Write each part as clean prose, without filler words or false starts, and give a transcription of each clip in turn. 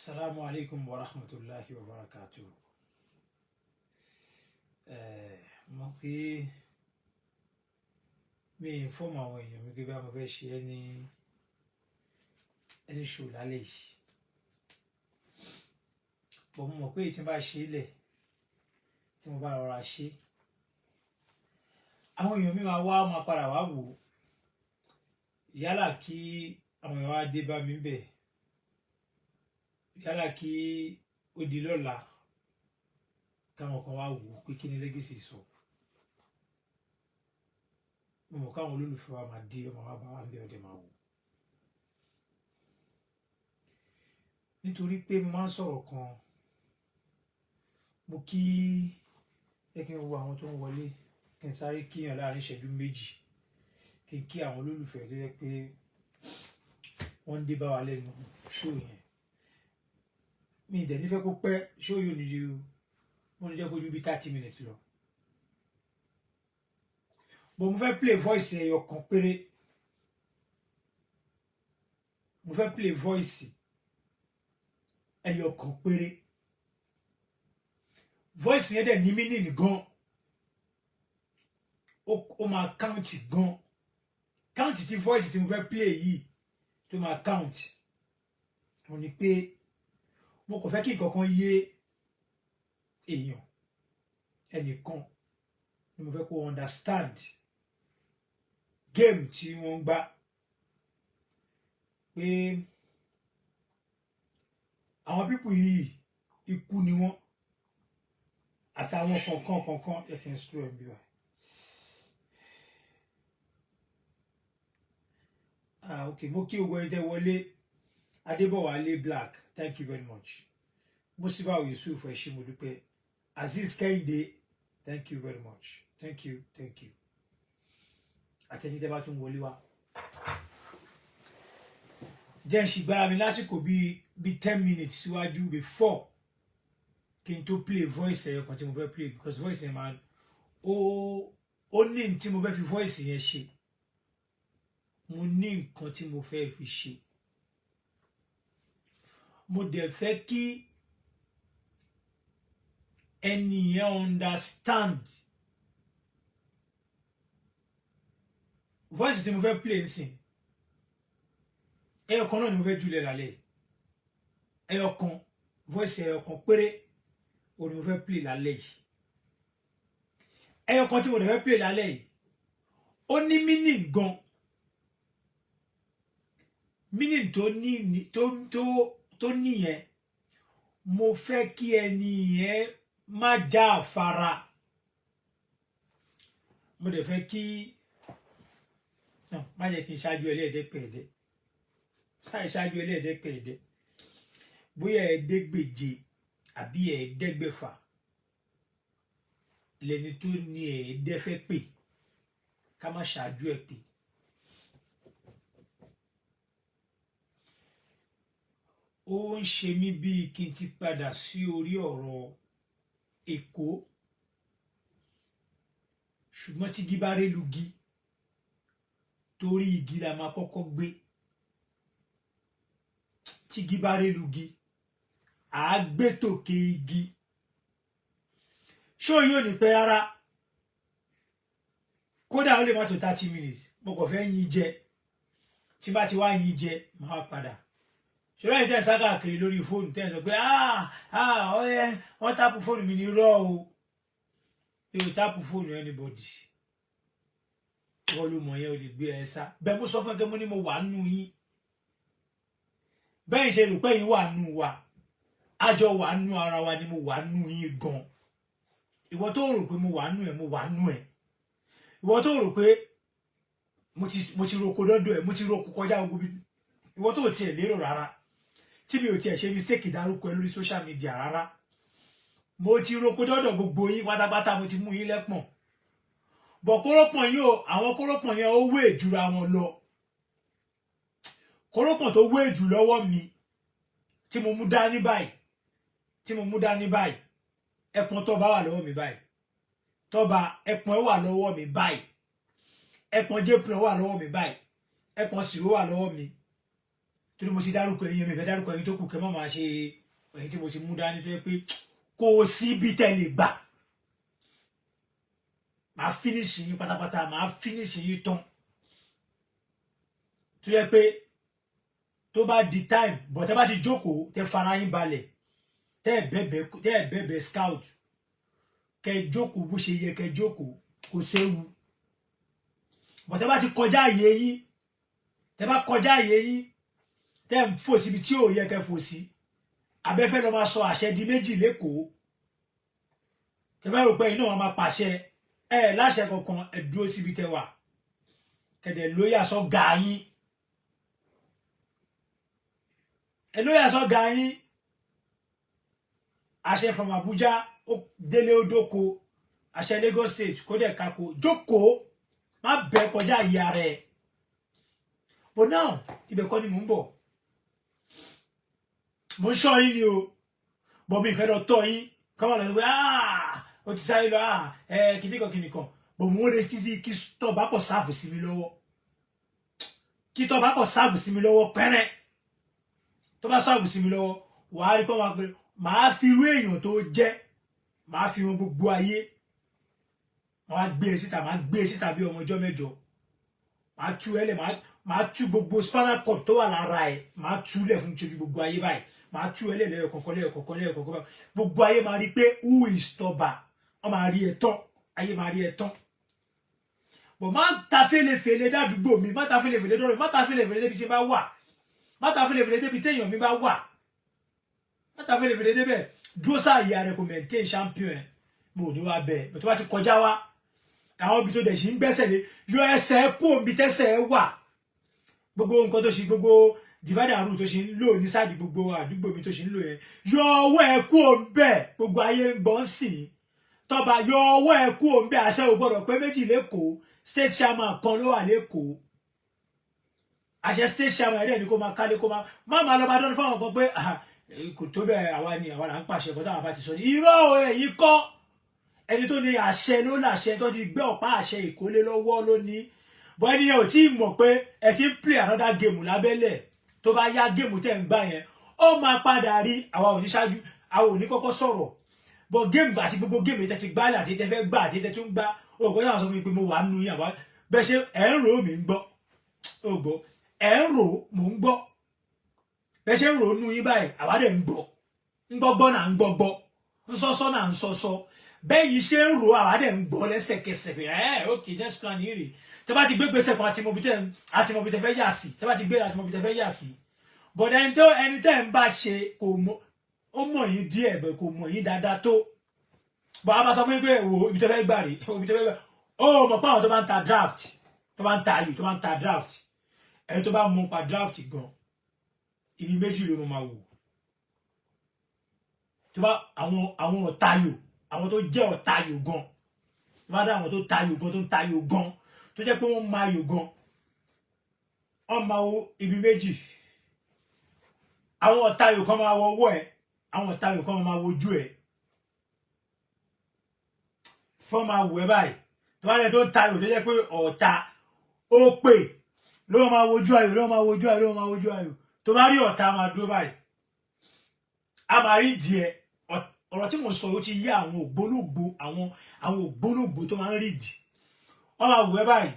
Assalamu alaikum wa rahmatulahi wa barakatuh. Mo pé mi inform àwọn èèyàn mi pé bá mo fẹ́ ṣe ẹni ṣò lálẹ́ yìí. Bọ̀ mo mọ̀ pé tí n bá ṣe é lẹ̀, tí mo bá rọra ṣe, àwọn èèyàn mi máa wá, máa padà wá wò ó. Yálà kí àwọn èèyàn wá dé bá mi bẹ̀, yálà kí ó di lọ́la káwọn kan wá wò ó pé kí ni Legacy sọ. Mo mọ̀ káwọn olólùfẹ́ wa máa dé, ọmọ wa bá wa ń bẹ ọdẹ máa wò, nítorí pé mo máa ń sọ̀rọ̀ kan. Mo kí ẹ, kí n wo àwọn tó ń wọlé, kí n sáré kíyàn láàrin ìṣẹ́jú 2, kí n kí àwọn olólùfẹ́ tó yẹ pé wọ́n ń dé bá wa lẹ́nu ṣó yẹn. Mi ì dẹ̀ nífẹ̀ẹ́ kó pẹ́. Ṣó yóò ní ju, wọ́n ní jẹ́ kó ju bí 30 minutes lọ, but mo fẹ́ play voice ẹyọ kan péré. Mo fẹ́ play voice ẹyọ kan péré. Voice yẹn dẹ̀ ní meaning gan. Ó máa count gan. Count tí voice tí mo fẹ́ play yìí tó máa count, ó ní pé mo kàn fẹ́ kí nǹkan kan yé èèyàn. Ẹnìkan ni mo fẹ́ kó understand game tí wọ́n ń gbá, pé àwọn people yìí, ikú ni wọ́n àtàwọn kọ̀ọ̀kan kọ̀ọ̀kan. Ẹ kì í slow ẹ̀ bí wa. Ah, ok, mo kí ogun ẹni tẹ́ wọlé. Adébọ̀wálé Black, thank you very much. Musibau Yusuf, ẹ ṣé, mo dúpẹ́. Azeez Kẹ́hìndé, thank you very much. Thank you, thank you. Àtẹ̀yìn tẹ́ bá tún wọlé wá, jẹ́ ń ṣìgbára mi lásìkò bíi 10 minutes síwájú before kí n tó play voice ẹ̀yọ kan tí mo fẹ́ play, because voice yẹn máa ó ní tí mo fẹ́ fi voice yẹn ṣe. Mo ní nǹkan tí mo fẹ́ fi ṣe. Mo dẹ̀ fẹ́ kí ẹni yẹn understand voice tí mo fẹ́ play nsìn. Ẹyọ kan náà ni mo fẹ́ jùlẹ̀ lálẹ́. Ẹyọ kan, voice ẹyọ kan péré òun ni mo fẹ́ play lálẹ́ yìí. Ẹyọ kan tí mo dẹ̀ fẹ́ play lálẹ́ yìí, ó ní meaning gan. Meaning tó ní tó níyẹn, mo fẹ́ kí ẹni yẹn má já àfara. Mo dẹ̀ fẹ́ kí má jẹ́ kí n ṣáájú ẹlẹ́ẹ̀dẹ́pẹ̀ẹ́dẹ́, láì ṣáájú ẹlẹ́ẹ̀dẹ́pẹ̀ẹ́dẹ́, bóyá ẹ̀ẹ́dẹ́gbèje àbí ẹ̀ẹ́dẹ́gbẹ̀fà lẹni tó ní ẹ̀ẹ́dẹ́ fẹ́ pè, ká má ṣáájú ẹ̀ pè. Ó ń ṣe mí bíi kí n ti padà sí orí ọ̀rọ̀ Èkó, ṣùgbọ́n tí igi bá rélugi, torí igi la máa kọ́kọ́ gbé. Tí igi bá rélugi, à á gbé tòkè igi. Ṣó yóò ní pẹ́ rárá? Kódà ó lè má tó 30 minutes. Mo kàn fẹ́ yín jẹ. Tí bá ti wá yín jẹ, máa padà ṣọlá yìí. Tẹ́ ẹ̀ sá káàkiri lórí fóònù, tẹ́ ẹ̀ sọ pé, "Ah ah, ọ̀yẹ́ wọ́n tap fóònù mi." Ní irọ́ o, yóò tap fóònù anybody. Wọ́n ló mọ̀ yẹn, o lè gbé ẹ sá bẹ́ẹ̀. Mo sọ fún ẹ pé mo ní mo wà nù yín. Bẹ́ẹ̀ ṣe rò pé yín wà nù wa, àjọ wà nù ara wa ni. Mo wà nù yín gan. Ìwọ tó rò pé mo wà nù ẹ, mo wà nù ẹ. Ìwọ tó rò pé mo ti roko lọ́dọ̀ ẹ, mo ti roko kọjá gbogbo bí. Ìwọ tó tiẹ̀ lérò rárá, tí mi ò tiẹ̀ ṣe mistake dárúkọ ẹ lórí social media rárá, mo ti roko dọ́dọ̀ gbogbo yín pátápátá. Mo ti mú yín lẹ́pọ̀n bọ̀. Kórópọ̀n yìí o, àwọn kórópọ̀n yẹn, ó wé jura wọn lọ. Kórópọ̀n tó wé jù lọ́wọ́ mi tí mo mú dání báyìí, tí mo mú dání báyìí, ẹpọ̀n tọ́ba wà lọ́wọ́ mi báyìí. Tọ́ba ẹpọ̀n wà lọ́wọ́ mi báyìí. Ẹpọ̀n jẹ́pọ̀n wà lọ́wọ́ mi báyìí. Ẹpọ̀n sìrò wà lọ́wọ́ mi. Torí mo ti dárúkọ ẹ̀yin, mi fẹ́ dárúkọ ẹ̀yin tó kù, kẹ́ má máa ṣe ẹ̀yin tí mo ti mú dání tó yẹ pé kò sí ibi tẹ́ lè gbà. Màá finish yín pátápátá, màá finish yín tán, tó yẹ pé tó bá di time bọ̀, tẹ́ bá ti jókòó, tẹ́ fara yín balẹ̀, tẹ́ ẹ̀ bẹ̀bẹ̀ scout, kẹ́ jókòó bó ṣe yẹ kẹ́ jókòó, kò séwu. Bọ̀ tẹ́ bá ti kọjá àyè yín, tẹ́ bá kọjá àyè yín, tẹ́ ń fò síbi tí ò yẹ kẹ́ fò sí, abẹ́fẹ́ lọ máa sọ àṣẹ di méjì lẹ́kọ̀ọ́, kẹfẹ́ rò pé iná wọn máa pàṣẹ ẹ láṣẹ kankan, ẹ dúró síbi tẹ́ wà, kẹ̀dẹ̀ lóyà sọ gà yín, ẹ lóyà sọ gà yín. Àṣẹ from Abuja ó délé, ó dóko. Àṣẹ Lagos State kó dẹ̀ kako jókòó, má bẹ́ kọjá ìyá rẹ̀. But now, ibẹ̀ kọ́ ni mò ń bọ̀. Mo ń ṣọ́ yín ni o, bọ̀ mi ìfẹ́ lọ tọ́ yín kọ́ máa lọ sí pé, "Ah, ó ti sáré lọ, ah, ẹ kìnnìkan kìnnìkan." Bọ̀ mo ń retí títí kí tọ́ bá kọ̀ serve sí mi lọ́wọ́, kí tọ́ bá kọ̀ serve sí mi lọ́wọ́ pẹ́rẹ́. Tó bá serve sí mi lọ́wọ́, wàá rí pé wọ́n máa pe màá fi irú èèyàn tó jẹ́, màá fi wọn gbogbo ayé, màá gbé e síta, màá gbé e síta bí ọmọ ọjọ́ 8. Màá tú ẹ lẹ̀, màá tú gbogbo spinal cord tó wà lára ẹ, màá tú lẹ̀ fún ìṣojú gbogbo ayé báyìí. Màá tú ẹ lẹ̀ lẹ́yọ̀ kọ̀ọ̀kan, lẹ́yọ̀ kọ̀ọ̀kan, lẹ́yọ̀ kọ̀ọ̀kan báyìí. Gbogbo ayé máa rí pé who is Tọ́ba. Wọ́n máa rí ẹ tán, ayé máa rí ẹ tán. Bọ̀ má ta fèlèfèlè dádúgbò mi, má ta fèlèfèlè dọ́rọ̀ mi, má ta fèlèfèlè débi tí bá wà, má ta fèlèfèlè débi téèyàn mi bá wà, má ta fèlèfèlè débẹ̀. Dúró sáàyè rẹ, kò maintain champion ẹ. Mo ò ní wá bẹ́ẹ̀ bẹ́ẹ̀. Tó bá ti kọjá wá, àwọn ibi tó dẹ̀ sì ń gbẹ́sẹ̀ lé, yọ ẹsẹ̀ kú òǹbi tẹ́sẹ̀ ẹ wà. Gbogbo nǹkan tó ṣe, gbogbo divide and rule tó ṣe ń lò ní sáàdì gbogbo àdúgbò mi tó ṣe ń lò yẹn, yọ ọwọ́ ẹ kú òǹbẹ̀. Gbogbo ayé ń gbọ́n sí i. Tọ́ba, yọ ọwọ́ ẹ kú òǹbẹ̀. Àṣẹ ò gbọ́dọ̀ pé méjì lẹ́kọ̀ọ́. State chairman kan ló wà lẹ́kọ̀ọ́. Àṣẹ state chairman ẹ̀rẹ́ ni kó máa kálé, kó máa má máa lọ máa dán fáwọn kan pé, "Ah, kò tó bẹ́ẹ̀, àwa ni àwa là ń pàṣẹ ẹ̀kọ́ táwọn bá ti sọ ní." Irọ́ o, èyí kọ́. Ẹni tó ní àṣẹ ló láṣẹ, tó ti gbé ọ̀pá àṣẹ ìkólé lọ́wọ́ ló ní bọ́. Ẹni yẹn ò tí ì mọ̀ pé ẹ ti ń play another game lábẹ́lẹ̀. Tó bá yá, game tẹ̀ ń gbá yẹn, ó máa padà rí. Àwa ò ní ṣáájú, àwa ò ní kọ́kọ́ sọ̀rọ̀ bọ́. Game àti gbogbo game tẹ́ ti gbá àti tẹ́ fẹ́ gbá àti tẹ́ tún gbá, òkò náà sọ fún mi pé mo wà nínú yín. Àwa bẹ́ẹ̀ ṣe ẹ̀ ń rò ó, mi ń gbọ́. Ó gbọ́, ẹ̀ ń rò ó, mò ń gbọ́. Bẹ́ẹ̀ ṣe ń rò ó nú yín báyìí, àwa dẹ̀ ń gbọ́, ń gbọ́ gbọ́ náà, ń gbọ́ gbọ́, ń sọ́sọ́ náà, ń sọ́sọ́. Bẹ́ẹ̀ yìí ṣe ń rò ó, àwa dẹ̀ ń gbọ́ lẹ́sẹ̀kẹsẹ̀ pé ẹ̀ ok, next plan yìí rè. Tẹ́ bá ti gbé gbèsè kan, àti mọ̀ bí tẹ́ fẹ́ yà sí. Tẹ́ bá ti gbé, àti mọ̀ bí tẹ́ fẹ́ yà sí. But ẹni tó ẹni tẹ́ ń bá ṣe kò mọ̀. Ó mọ̀ yín díẹ̀ bẹ̀, kò mọ̀ yín dáadáa tó bọ́. A máa sọ fún yín pé wo ibi tẹ́ fẹ́ gbà rè, ibi tẹ́ fẹ́ gbà. Ó mọ̀ pé àwọn tó bá ń ta draft, tó bá ń ta ayò, tó bá ń ta draft, ẹni tó bá mọ̀ pa draft gan, ibi méjì ló máa wò. Tó bá àwọn ọ̀tayò, àwọn tó jẹ́ ọ̀tayò gan, tó bá dá àwọn tó tayò gan, tó ń tayò gan, tó jẹ́ pé wọ́n máa yò gan, wọ́n máa wo ibi méjì. Àwọn ọ̀tayò kan máa wọ ọwọ́ ẹ̀, àwọn ọ̀tayò kan máa wojú ẹ̀, fọ́n máa wò ẹ́ báyìí. Tó bá dẹ̀ tó ń tayò, tó jẹ́ pé ọ̀tá ó pè ló máa wojú ayò, ló máa wojú ayò, ló máa wojú ayò. Tó bá rí ọ̀tá, máa dúró báyìí, a máa rí díẹ̀. Ọ̀rọ̀ tí mo sọ, ó ti yé àwọn ògbólógbò, àwọn ògbólógbò tó máa ń rí ìdí. Wọ́n máa wò ẹ́ báyìí,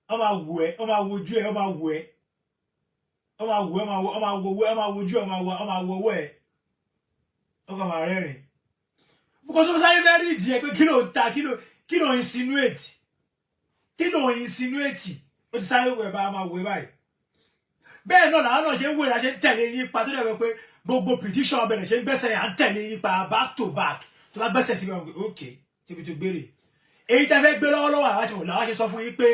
wọ́n máa wò ẹ́, wọ́n máa wojú ẹ́, wọ́n máa wò ẹ́, wọ́n máa wò ẹ́, wọ́n máa wo ẹ́, wọ́n máa wojú ẹ́, wọ́n máa wo ọwọ́ ẹ̀, wọ́n kàn máa rẹ́rìn. Because wọ́n sáré fẹ́ rí ìdí ẹ pé kí ló ń ta, kí ló insinuate, kí ló insinuate. Ó ti sáré wò ẹ́ bá máa wò ẹ́ báyìí. Bẹ́ẹ̀ náà làwọn náà ṣe ń wò, ẹ́ ṣe ń tẹ̀lé yín pa, tó dẹ̀ wẹ́ pé gbogbo prediction ọbẹ̀ ṣe ń gbẹ́sẹ̀ yà ń tẹ̀lé yín pa back to back. Tó bá gbẹ́sẹ̀ sí wọn, ok, síbi tó gbére èyí tẹ́ fẹ́ gbé lọ́wọ́lọ́wọ́, àwọn àti làwọn ṣe sọ fún yín pé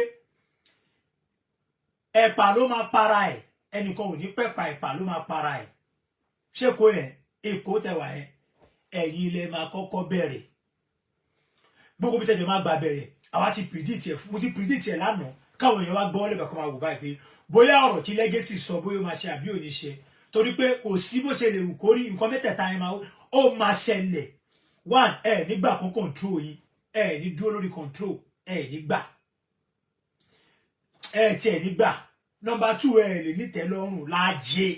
ẹ̀pà ló máa para ẹ̀. Ẹnìkan ò ní pẹ̀pà, ẹ̀pà ló máa para ẹ̀. Ṣé kó yẹn èkó tẹwà yẹn, ẹ̀yin ilẹ̀ máa kọ́kọ́ bẹ̀rẹ̀. Gbogbo bí tẹ̀lé máa gbà bẹ̀rẹ̀, àwa ti predict ẹ̀. Mo ti predict ẹ̀ lánàá, káwọn èèyàn wá gbọ́ lẹ́bàá kó máa wò báyìí pé bóyá ọ̀rọ̀ tí Legacy sọ, bóyá ó máa ṣe àbí ò ní ṣe. Torí pé kò sí bó ṣe lè wù kórí, nǹkan mẹ́tẹ̀ẹ̀ta yẹn máa ó máa ṣẹlẹ̀. One, ẹ nígbà kan control yín, ẹ ní dúró lórí control, ẹ nígbà ẹ tiẹ̀ nígbà. Number two, ẹ lè nítẹ́lọ́rùn láàjẹ.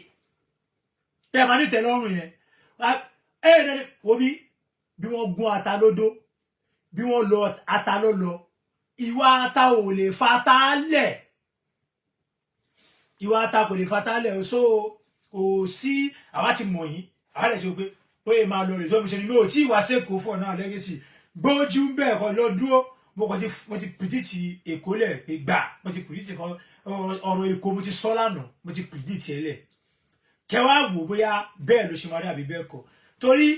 Tẹ́ ẹ máa ní ìtẹ́lọ́rùn yẹn. Ẹ ẹ wo bí wọ́n gún ata lódó, bí wọ́n lọ ata ló lọ, ìwà ata ò lè fata lẹ̀, ìwà ata kò lè fata lẹ̀. So kò sí, àwa ti mọ̀ yín, àwa lè ṣe pé ó yẹ máa lọ rè tó mi ṣe ni. Mi ò tí ì wá sẹ́kọ̀ọ́ fọ̀ náà lẹ́gẹ̀sì gbójú bẹ́ẹ̀ kọ́ lọ dúró. Mo kàn ti, mo ti predict Èkó lẹ̀ pé gbà, mo ti predict kan ọ̀rọ̀ Èkó, mo ti sọ lánàá, mo ti predict ẹ̀ lẹ̀. Kẹwàá wò bóyá bẹ́ẹ̀ ló ṣe máa rí àbí bẹ́ẹ̀ kọ́, torí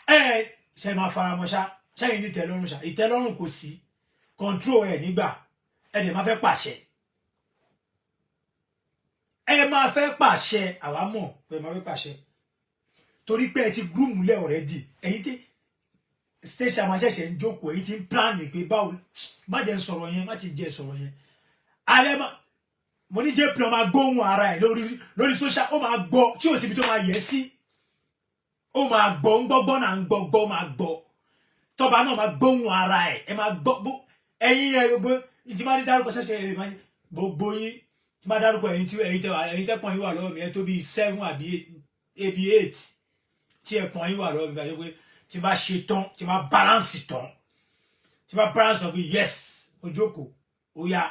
ẹ ṣe máa fara mọ́ ṣá. Ṣẹ́yìn ní ìtẹ́lọ́rùn ṣá? Ìtẹ́lọ́rùn kò sí, control ẹ̀ nígbà ẹ dẹ̀ máa fẹ́ pàṣẹ, ẹ máa fẹ́ pàṣẹ. Àwa mọ̀ pé ẹ máa fẹ́ pàṣẹ torí pé ẹ ti groom lẹ̀ already. Ẹ̀yin tí station máa ṣẹ̀ṣẹ̀ ń jókòó, èyí tí ń plan pé báwo. Má jẹ́ ń sọ̀rọ̀ yẹn, má ti jẹ́ sọ̀rọ̀ yẹn. Alẹ́ má mo ní jẹ́ plan máa gbóhùn ara ẹ̀ lórí social, ó máa gbọ́ tí ò síbi tó máa yẹ sí, ó máa gbọ́ ń gbọ́gbọ́ náà, ń gbọ́gbọ́ máa gbọ́. Tọ́ba náà máa gbóhùn ara ẹ̀, ẹ máa gbọ́. Ẹ̀yin ẹ gbogbo tí máa ní dárúkọ ṣẹ̀ṣẹ̀ ẹ̀ máa gbogbo yín tí máa dárúkọ, ẹ̀yin tí ẹ̀yin tẹ ẹ̀yin tẹ́pọ̀n yín wà lọ́wọ́ mi, ẹ tó bíi 7 àbí ebi 8 tí ẹ̀pọ̀n yín wà lọ́wọ́ mi báyìí, pé tí bá ṣe tán, tí bá balance tán, tí bá balance tán pé yes, ojókòó, ó yá,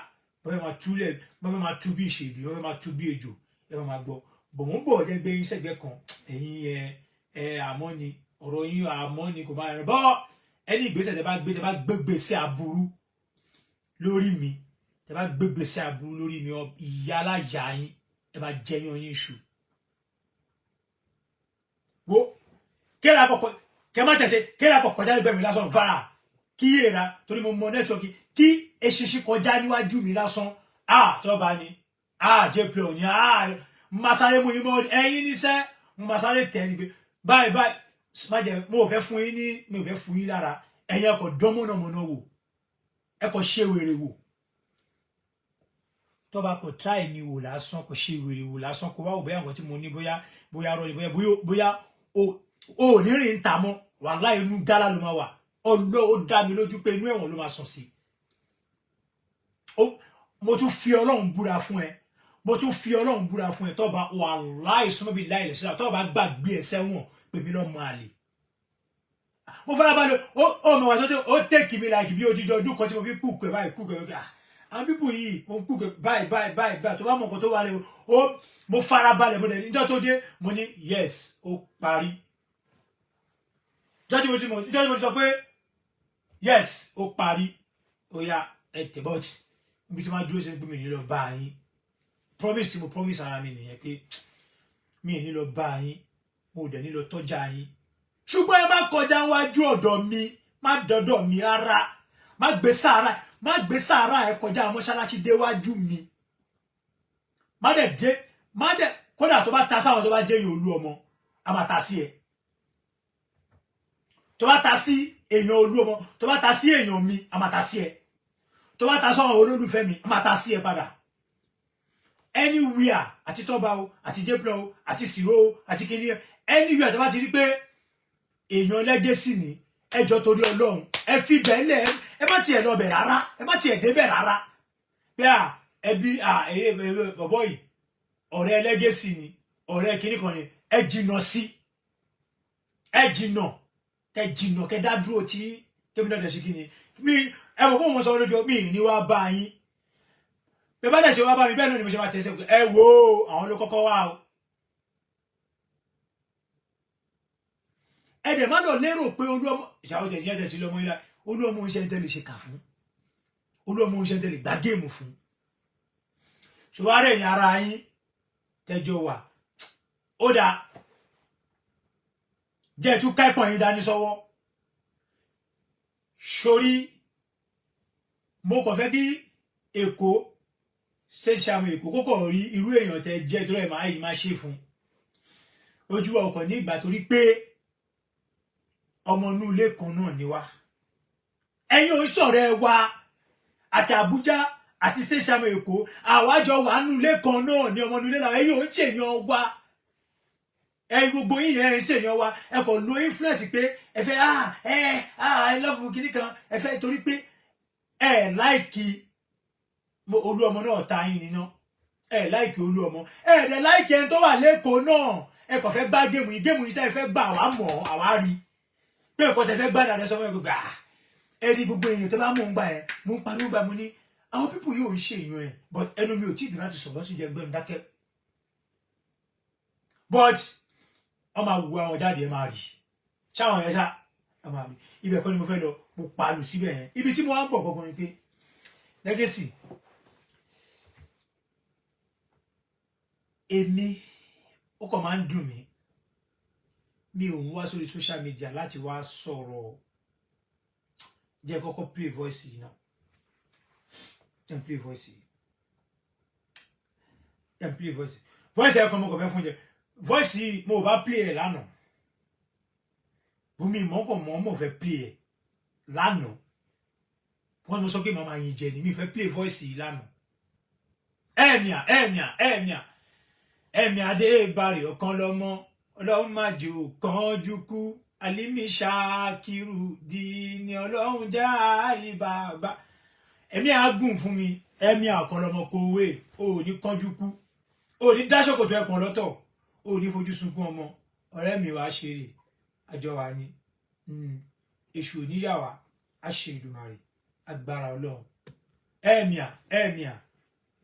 wọ́n fẹ́ máa túlẹ̀, wọ́n fẹ́ máa tú bí ìṣèbí, wọ́n fẹ́ máa tú bí ejò, ẹ máa gbọ́ bọ̀. Mò ń bọ̀ jẹ́ gbé yín sẹ́gbẹ́ kan. Ẹ̀yin ẹ àmọ́ ni ọ̀rọ̀ yín, àmọ́ ni kò máa rẹ̀ bọ́. Ẹni ìgbésẹ̀ tẹ bá gbé, tẹ bá gbégbèsè aburú lórí mi, tẹ bá gbégbèsè aburú lórí mi, ìyá aláya yín, ẹ máa jẹyàn yín iṣu. Wo kéèrà kọkọ kẹ má tẹsẹ, kéèrà kọkọ kọjá lẹ́gbẹ̀ẹ́ mi lásán fara kí yéèrà, torí mo mọ network. Kí eṣinṣin kọjá níwájú mi lásán, a tọ́ba ni a jẹ́ pé òní a masáré mú yín mọ́ ẹ̀yin níṣẹ́, mo masáré tẹ̀ ní pé báyìí báyìí. Má jẹ́ mo ò fẹ́ fún yín ní, mi ò fẹ́ fún yín lára. Ẹ̀yin ẹ̀kọ́ dán mọ̀nàmọ́ná wò, ẹ̀kọ́ ṣe wèrè wò. Tọ́ba kò try mi wò lásán, kò ṣe wèrè wò lásán, kò wá wò bóyá nǹkan tí mo ní, bóyá rọ ni, bóyá o ò ní rìn ń ta mọ́. Wàhálà, inú gálà ló máa wà. Ọlọ́ ó dá mi lójú pé inú ẹ̀wọ̀n ló máa sùn sí. Mo tún fi Ọlọ́run búra fún ẹ, mo tún fi Ọlọ́run búra fún ẹ, tọ́ba, wàláì súnmọ́ bíi láì lẹ́sẹ̀, tọ́ba gbàgbé ẹ sẹ́wọ̀n, pè mí lọ́mọ àlè. Mo fara balẹ̀. Ó mọ̀ wá tó ó take mi like bí odidi ọdún kan tí mo fi kúkú ẹ báyìí, kúkú ẹ báyìí. Àwọn people yìí, mo ń kúkú ẹ báyìí báyìí báyìí báyìí. Tó bá mọ̀ nǹkan tó wà lẹ́wọ̀ ó, mo fara balẹ̀. Mo dẹ̀ níjọ́ tó dé, mo ní yes, ó parí. Jọ́jú mo ti sọ pé yes, ó parí, ó yá, ẹ tẹ̀ bọ́ọ̀tì níbi tí wọ́n dúró sí pé mi ní lọ bá yín. Promise tí mo promise ara mi nìyẹn pé mi ní lọ bá yín, mo dẹ̀ ní lọ tọ́jà yín. Ṣùgbọ́n ẹ má kọjá wájú ọ̀dọ̀ mi, má dọ́dọ̀ mi rárá, má gbé sára, má gbé sára ẹ kọjá mọ́ṣáláṣí déwájú mi. Má dẹ̀ dé, má dẹ̀ kódà tó bá ta sáwọn, tó bá jẹ́ èèyàn olú ọmọ, a máa ta sí ẹ. Tó bá ta sí èèyàn olú ọmọ, tó bá ta sí èèyàn mi, a máa ta sí ẹ. Tó bá ta sọ́wọ́n olólùfẹ́ mi, a máa ta sí ẹ padà. Anywhere, àti tọ́ba o, àti jẹ́pẹ́ o, àti sìró o, àti kìíní, anywhere tó bá ti rí pé èèyàn legacy ni, ẹjọ́ torí Ọlọ́run, ẹ fi bẹ́ẹ̀ lẹ̀, ẹ má tiẹ̀ lọ bẹ̀ rárá, ẹ má tiẹ̀ débẹ̀ rárá. Pé à ẹbí à bọ̀bọ̀ yìí, ọ̀rẹ́ legacy ni, ọ̀rẹ́ kìíní kan ni, ẹ jìnnà sí, ẹ jìnnà, kẹ jìnnà, kẹ dá dúró tí kébí náà dẹ̀ ṣe kíni mi. Ẹ mọ̀ kó mo sọ lójú mi ní wá bá yín. Bẹ́ẹ̀ bá dẹ̀ ṣe wá bá mi, bẹ́ẹ̀ náà ni mo ṣe máa tẹ̀sẹ̀ pé ẹ wo àwọn ló kọ́kọ́ wá o. Ẹ dẹ̀ má lọ lérò pé olú ọmọ ìṣàwọ̀ tẹ̀ ṣe tẹ̀ sí lọ́mọ ilá. Olú ọmọ iṣẹ́ tẹ̀ lè ṣe kà fún olú ọmọ iṣẹ́ tẹ̀ lè gbá game fún. Ṣùgbọ́n ara ẹ̀yìn ara yín tẹ́jọ wà ó dáa, jẹ́ tún káìpọ̀ yín dání sọ́wọ́ sórí. Mo kàn fẹ́ kí Èkó ṣe ṣàmù Èkó kókò rí irú èèyàn tẹ jẹ́, torí ẹ̀ máa yìí máa ṣe fún ojú ọkọ̀ ní ìgbà, torí pé ọmọ inú ilé kan náà ni wá. Ẹ̀yin ò ṣọ̀rẹ́ wa àti Àbújá àti ṣàmù Èkó, àwájọ wà nínú ilé kan náà ní ọmọ inú ilé náà. Ẹ̀yin ò ń ṣèyàn wa, ẹ gbogbo yín yẹn ń ṣèyàn wa. Ẹ kò lo influence pé ẹ fẹ́ ẹ I love kìíní kan, ẹ fẹ́ torí pé ẹ like olú ọmọ náà ta yín níná. Ẹ like olú ọmọ, ẹ dẹ̀ like ẹni tó wà lẹ́kọ̀ọ́ náà. Ẹ kàn fẹ́ gbá game yìí, game yìí tẹ́ ẹ fẹ́ gbà, àwa mọ̀, àwa rí pé nǹkan tẹ́ fẹ́ gbá dáadáa. Sọ fún ẹ gbogbo ẹ rí gbogbo èèyàn tó bá mọ̀ ń gbà ẹ. Mo ń pariwo gbà, mo ní àwọn people yóò ń ṣe èèyàn ẹ, but ẹnu mi ò tí ì dùn láti sọ̀rọ̀ sí jẹ́ gbẹ́nu dákẹ́. But wọ́n máa wù àwọn jáde, ẹ máa rí ṣáwọn yẹn ṣá, ẹ máa rí. Ibẹ̀ kọ́ ni mo fẹ́ lọ, mo palu síbẹ̀ yẹn. Ibi tí mo wá ń bọ̀ gbọ́gbọ́n ni pé legacy èmi, ó kàn máa ń dùn mí. Mi ò ń wá sórí social media láti wá sọ̀rọ̀. Jẹ́ kọ́kọ́ play voice yìí náà, jẹ́ play voice yìí, jẹ́ play voice. Voice ẹ̀ kan mo kàn fẹ́ fún jẹ. Voice yìí, mo ò bá play ẹ̀ lánàá, bùnmi ìmọ̀ọ́kọ̀ mọ́ mo fẹ́ play ẹ̀ lánàá. Wọ́n mo sọ pé màmá yín jẹ ni mi fẹ́ play voice yìí lánàá. Ẹ̀mìà, ẹ̀mìà, ẹ̀mìà, ẹ̀mìà Adébárè, ọ̀kan lọ́mọ ọlọ́run má jò kánjú kú. Alimi Ṣakiru di ni ọlọ́run járe bàbá. Ẹ̀mí àgùn fún mi. Ẹ̀mí ọ̀kan lọ́mọ kòwé, ò ní kánjú kú, ò ní dáṣọ́kòtò ẹ̀pọ̀n lọ́tọ̀, ò ní fojú sunkún ọmọ. Ọ̀rẹ́ mi wàá ṣeré, àjọ wa ni èṣù oníyàwá á ṣe Ìdùmarè, agbára ọlọ́run. Ẹ̀mìà, ẹ̀mìà,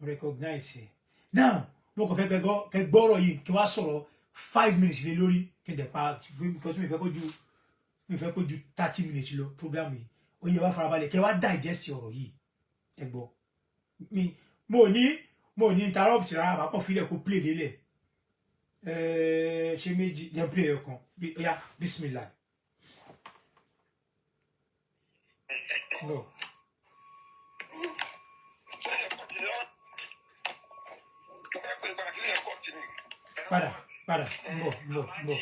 recognize ẹ̀. Now, mo kàn fẹ́ kẹ́ gbọ́rọ̀ yìí, kí wọ́n á sọ̀rọ̀ 5 minutes lé lórí, kí n dẹ̀ pa, because mi fẹ́ kó ju 30 minutes lọ program yìí. Ó yẹ wá farabalẹ̀ kẹ́ wá digest ọ̀rọ̀ yìí. Ẹ gbọ́ mi, mo ní interrupt rárá, màá kàn filẹ̀ kó play lélẹ̀. Ṣé méjì jẹ́ play ẹ̀ kan? Ó yá, bismillah. No. Padà, padà, ń bọ̀, ń bọ̀, ń bọ̀.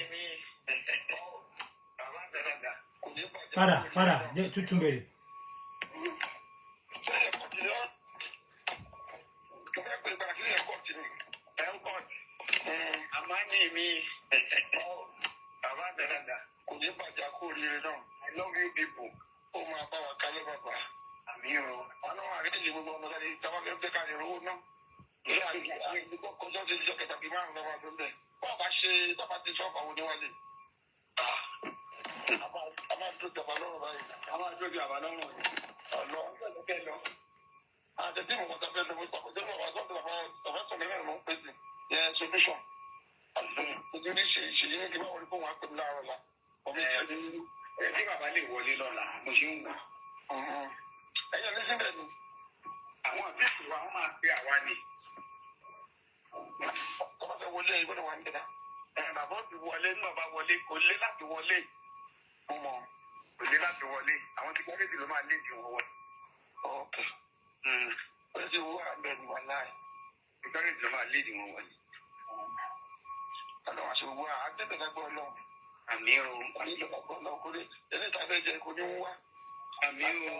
Padà, padà, jẹ́ tuntun bẹ̀rẹ̀. Kò ní bàjẹ́, kó oríire náà. I love you people. Ó máa bá wa kálẹ̀ bàbá. Àmì o. Wọn náà àríyìn gbogbo ọmọ sáré táwọn fẹ́ gbé kalẹ̀ rówó náà. Ilé àgbẹ̀ kọjá ti jọ kẹta bíi márùn-ún lọ́wọ́ tó ń bẹ̀. Bọ́ọ̀ bá ṣe bàbá ti sọ́ọ̀bù àwọn oníwálé. A máa dúró jàmbá lọ́rùn báyìí. A máa dúró jàmbá lọ́rùn. Ọ̀lọ́ àtẹ̀tí mo kọ́ta fẹ́ lọ́wọ́ ìpàkọ́jọ́ bàbá sọ́ọ̀tù bàbá bàbá sọ̀rọ̀ mẹ́rin ló ń pèsè. Yẹn solution. Ojú ní ṣe ìṣèyí ní kí báwo ni kó wọn á pè mí láàárọ̀ la. Ọmọ ìṣèlú Ẹ tí bàbá lè wọlé lọ́la, mo ṣe ń wò. Ẹ̀yàn ní síbẹ̀ ni. Àwọn àbíkú wa, wọ́n máa pe àwa ni. Tọ́ba fẹ́ wọlé, ẹ̀ gbọ́dọ̀ wà ń bẹ̀rẹ̀. Ẹ bàbá ó ti wọlé, nígbà bá wọlé, kò lé láti wọlé. Mo mọ̀. Kò lé láti wọlé. Àwọn tí kọ́lé ló máa lé jù wọ́n wọlé. Ok. Ó ti wú àbẹ̀ ní wàhálà ẹ̀. Ìkọ́lé ló máa lé jù wọ́n wọlé. Ọlọ́run àṣẹ gbogbo àgbẹ̀bẹ̀ lágbọ́ ọlọ́run. Àmì o. Àgbẹ̀bẹ̀ lágbọ́ ọlọ́run kò lè eré ìta fẹ́ jẹ kò ní wá. Àmì o.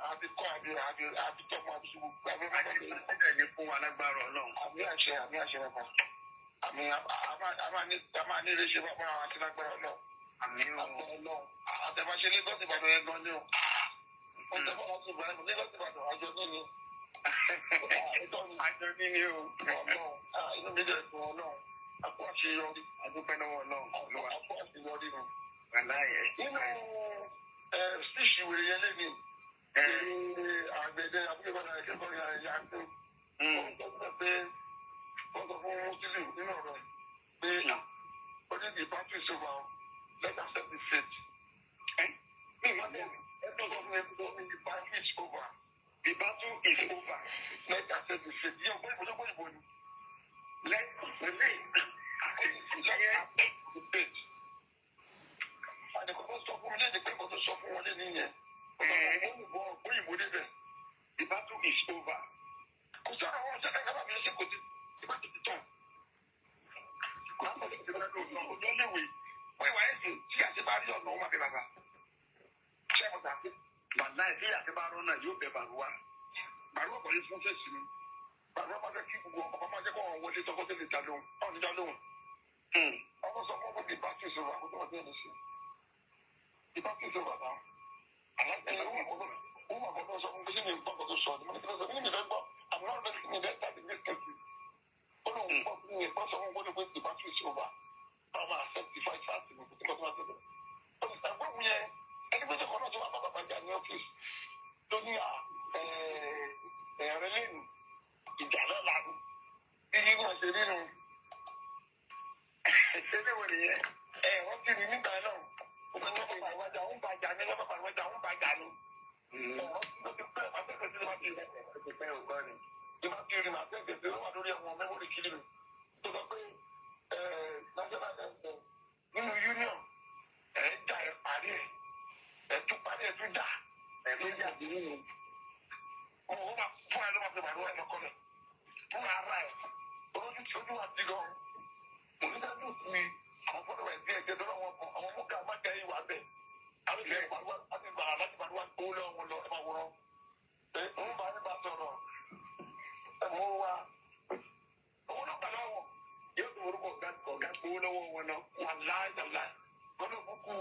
Àbí kọ́ àbí àbí àbí tọ́mọ àbí gbogbo àbí Àti ìpínlẹ̀ ní fún wa lágbára ọlọ́run. Àmì àṣẹ, àmì àṣẹ bàbá. Àmì a máa ní iléeṣẹ́ bàbá àwọn àti lágbára ọlọ́run. Àmì o. Àgbà ọlọ́run. Àtẹ̀báṣe Lagos Ìbàdàn yẹn gan ni o. Ó tẹ́ fún wọn sí Ibrahim Lagos Ìbàdàn àjọ níní. Àjọ níní o. Ọlọ́run. Inú mi dẹ̀ dùn ọlọ́run. Àpò àṣeyọrí. Àdúpẹ́ lọ́wọ́ ọlọ́run. Àpò àṣeyọrí mi. Wàláyé. Nínú ṣíṣì wèrè yẹn lé mi. Àgbẹ̀dẹ àbúrò ìbàdàn ẹ̀kẹ́kọ̀ọ́ yẹn yà ń tó. Wọ́n sọ fún pé wọ́n sọ fún Muslim nínú ọ̀rọ̀ ẹ̀ pé ó ní the battle is over, let us accept the fate. Mi máa bẹ̀rẹ̀ ẹ tó sọ fún mi pé the battle is over. The battle is over. Let us accept the fate. Yẹ ọgbọ́n ìbò ìbò ni. Let us Let us accept the fate. Àdìgbò tó sọ fún mi léde pé kò tó sọ fún wọn lé nìyẹn. Òyìnbó òyìnbó débẹ̀. The battle is over. Kò sọ̀rọ̀ àwọn ọ̀sẹ̀ kankan bá mi ṣe kò tí ìbá ti ti tàn. Kò sí ọ̀sẹ̀ kankan ọjọ́ léwe. Wọ́n ìwà ẹ̀sìn tí àti bá rí ọ̀nà wọn bẹ bàbá. Ṣé ẹ mọ̀ta? Wàláyé tí àti bá rọ́nà yóò bẹ bàrúwá. Bàrúwá kò ní fún fèsì mi. Bàrúwá máa fẹ́ kí gbogbo ọkọ̀ máa jẹ́ kó wọn wọlé tọkọ tẹ́lẹ̀ dá lóhùn. Báwo ni dá lóhùn? Ọkọ sọ fún ọkọ̀ ìbá tí ìṣòro àkókò ọdún ẹni sí. Ìbá tí ìṣòro àná. Wọ́n máa kọ́ sọ fún mi sí mi gbọ́ kó tó sọ. Mo ní kí ló sọ fún mi fẹ́ gbọ́. I'm not ready to be that in this country. Ó lóun gbọ́ fún mi gbọ́ sọ fún mi pé the battle is over. Tó ní à ẹ̀rẹ́ lẹ́nu ìjà lọ́la ni. Bí yín máa ṣe nínú ṣẹlẹ̀ wọ̀ nìyẹn. Ẹ wọ́n ti rí nígbà náà. Ó máa ń lọ́kọ̀ pàrọ̀wájà, ó ń bàjá ní lọ́kọ̀ pàrọ̀wájà, ó ń bàjá ní. Ó ti pẹ́ àtẹ̀kẹ́ sí máa ti rí. Ó ti pẹ́ ògbọ́n ni. Bí máa ti rí màá tẹ̀kẹ́ sí ó wà lórí àwọn memory kiri mi. Tó sọ pé national anthem nínú union ẹ̀ jà, ẹ̀ parí ẹ̀, ẹ̀ tún parí, ẹ̀ tún jà. Ẹ̀ ló jà sí nínú. Ó máa fún ẹ ló máa fi màdúrà ẹ̀ lọ́kọ́ rẹ̀ fún ara ẹ̀ olójú tí ojú wa ti gan. Mo ní ká dùn sí àwọn fọ́nà ẹ̀ díẹ̀ díẹ̀ lọ́wọ́ wọn kan àwọn mọ́gà májà yìí wà bẹ̀. Àwọn ìlẹ̀ ìpàdúrà láti gbàrà láti gbàdúrà owó lọ́wọ́ wọn lọ. Ẹ máa wòran ẹ ń bá ní bá sọ̀rọ̀ ẹ mú wa owó náà gbà lọ́wọ́. Yóò tún orúkọ ọ̀gá ọ̀gá gbowó lọ́wọ́ wọn náà. Wà láì láì lọ́dọ̀ kúkú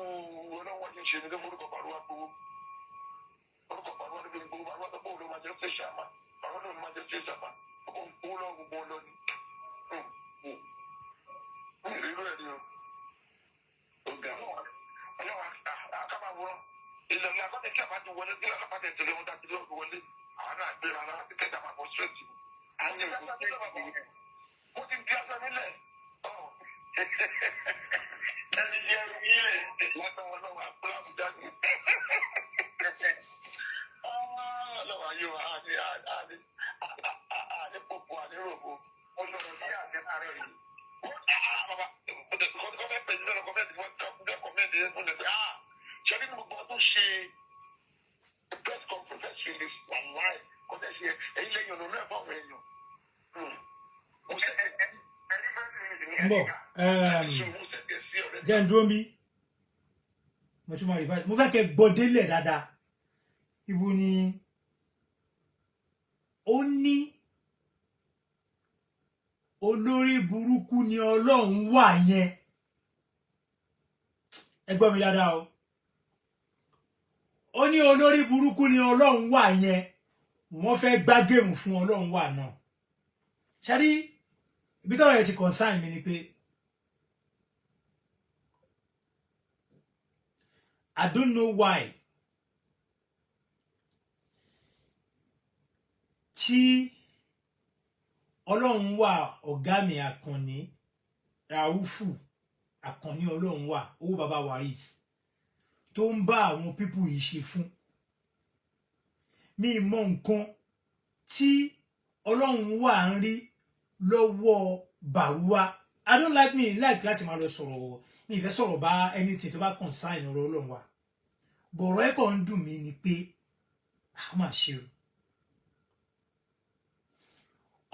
ọlọ́wọ́ ti ṣe ní tó forúkọ pàrọwà gbowó, orúkọ pàrọwà ló fi gbowó. Pàrọwà tó bóòlù máa jẹ ṣe ṣàmà, pàrọwà ló máa jẹ ṣe ṣàmà, ọkọ̀ gbowó lọ́wọ́ gbogbo lọ ni. Irú ẹ̀ ni o. Ó ga. Ọlọ́wọ́ àkàbàwòrán ìlànà akọ́tẹ̀ kí a bá ti wọlé kí ọlọ́pàá tẹ̀ tẹ̀lé wọn dá ti lọ́ọ̀dù wọlé, àwọn náà gbéra ara ti kẹta máa bọ̀ straight. Àwọn èkó state nìyẹn. Mo ti di aṣọ nílẹ̀. Ẹni jẹ́ ẹrù yín lẹ̀. Látàwọn ọlọ́wọ́ àpúlá àbújá ni. Ọlọ́wọ́ ayé wa àní àní àní pòpò àní rògbò. Mo sọ̀rọ̀ sí àṣẹ láàárọ̀ yìí. Bàbá kọ́fẹ́ pẹ̀lú lọ́nà kọ́fẹ́ tí wọ́n kọ́ kọ́mẹ́ntì yẹn fún mi pé ah, ṣé nínú gbogbo ọdún ṣe press conference, press release, wàláì kọ́fẹ́ ṣe ẹ̀yìn lẹ́yìn ọ̀nà náà fáwọn èèyàn. Mo ṣe Ẹni fẹ́ sí mi ní Ń bọ̀. Mo ṣe tẹ̀ sí ọ̀rẹ́. Jẹ́ ń dúró ń bí mo tún máa revise. Mo fẹ́ kẹ́ gbọ́ délẹ̀ dáadáa. Ibo ni ó ní olórí burúkú ni Ọlọ́run wà yẹn? Ẹ gbọ́ mi dáadáa o. Ó ní olórí burúkú ni Ọlọ́run wà yẹn. Wọ́n fẹ́ gbá game fún Ọlọ́run wà náà. Ṣe rí ibi tọ́rọ̀ yẹn ti concern mi ni pé I don't know why tí Ọlọ́run wà, ọ̀gá mi Àkànní Ràúfù Àkànní, Ọlọ́run wà, owó baba Waris, tó ń bá àwọn people yìí ṣe fún mi. Mọ nǹkan tí Ọlọ́run wà ń rí lọ́wọ́ Bàrúwá. I don't like me like láti máa lọ sọ̀rọ̀. Mi ìfẹ́ sọ̀rọ̀ bá anything tó bá concern ọ̀rọ̀ Ọlọ́run wà bọ̀rọ̀ ẹ̀ kàn ń dùn mí ni pé àwọn máa ṣe o.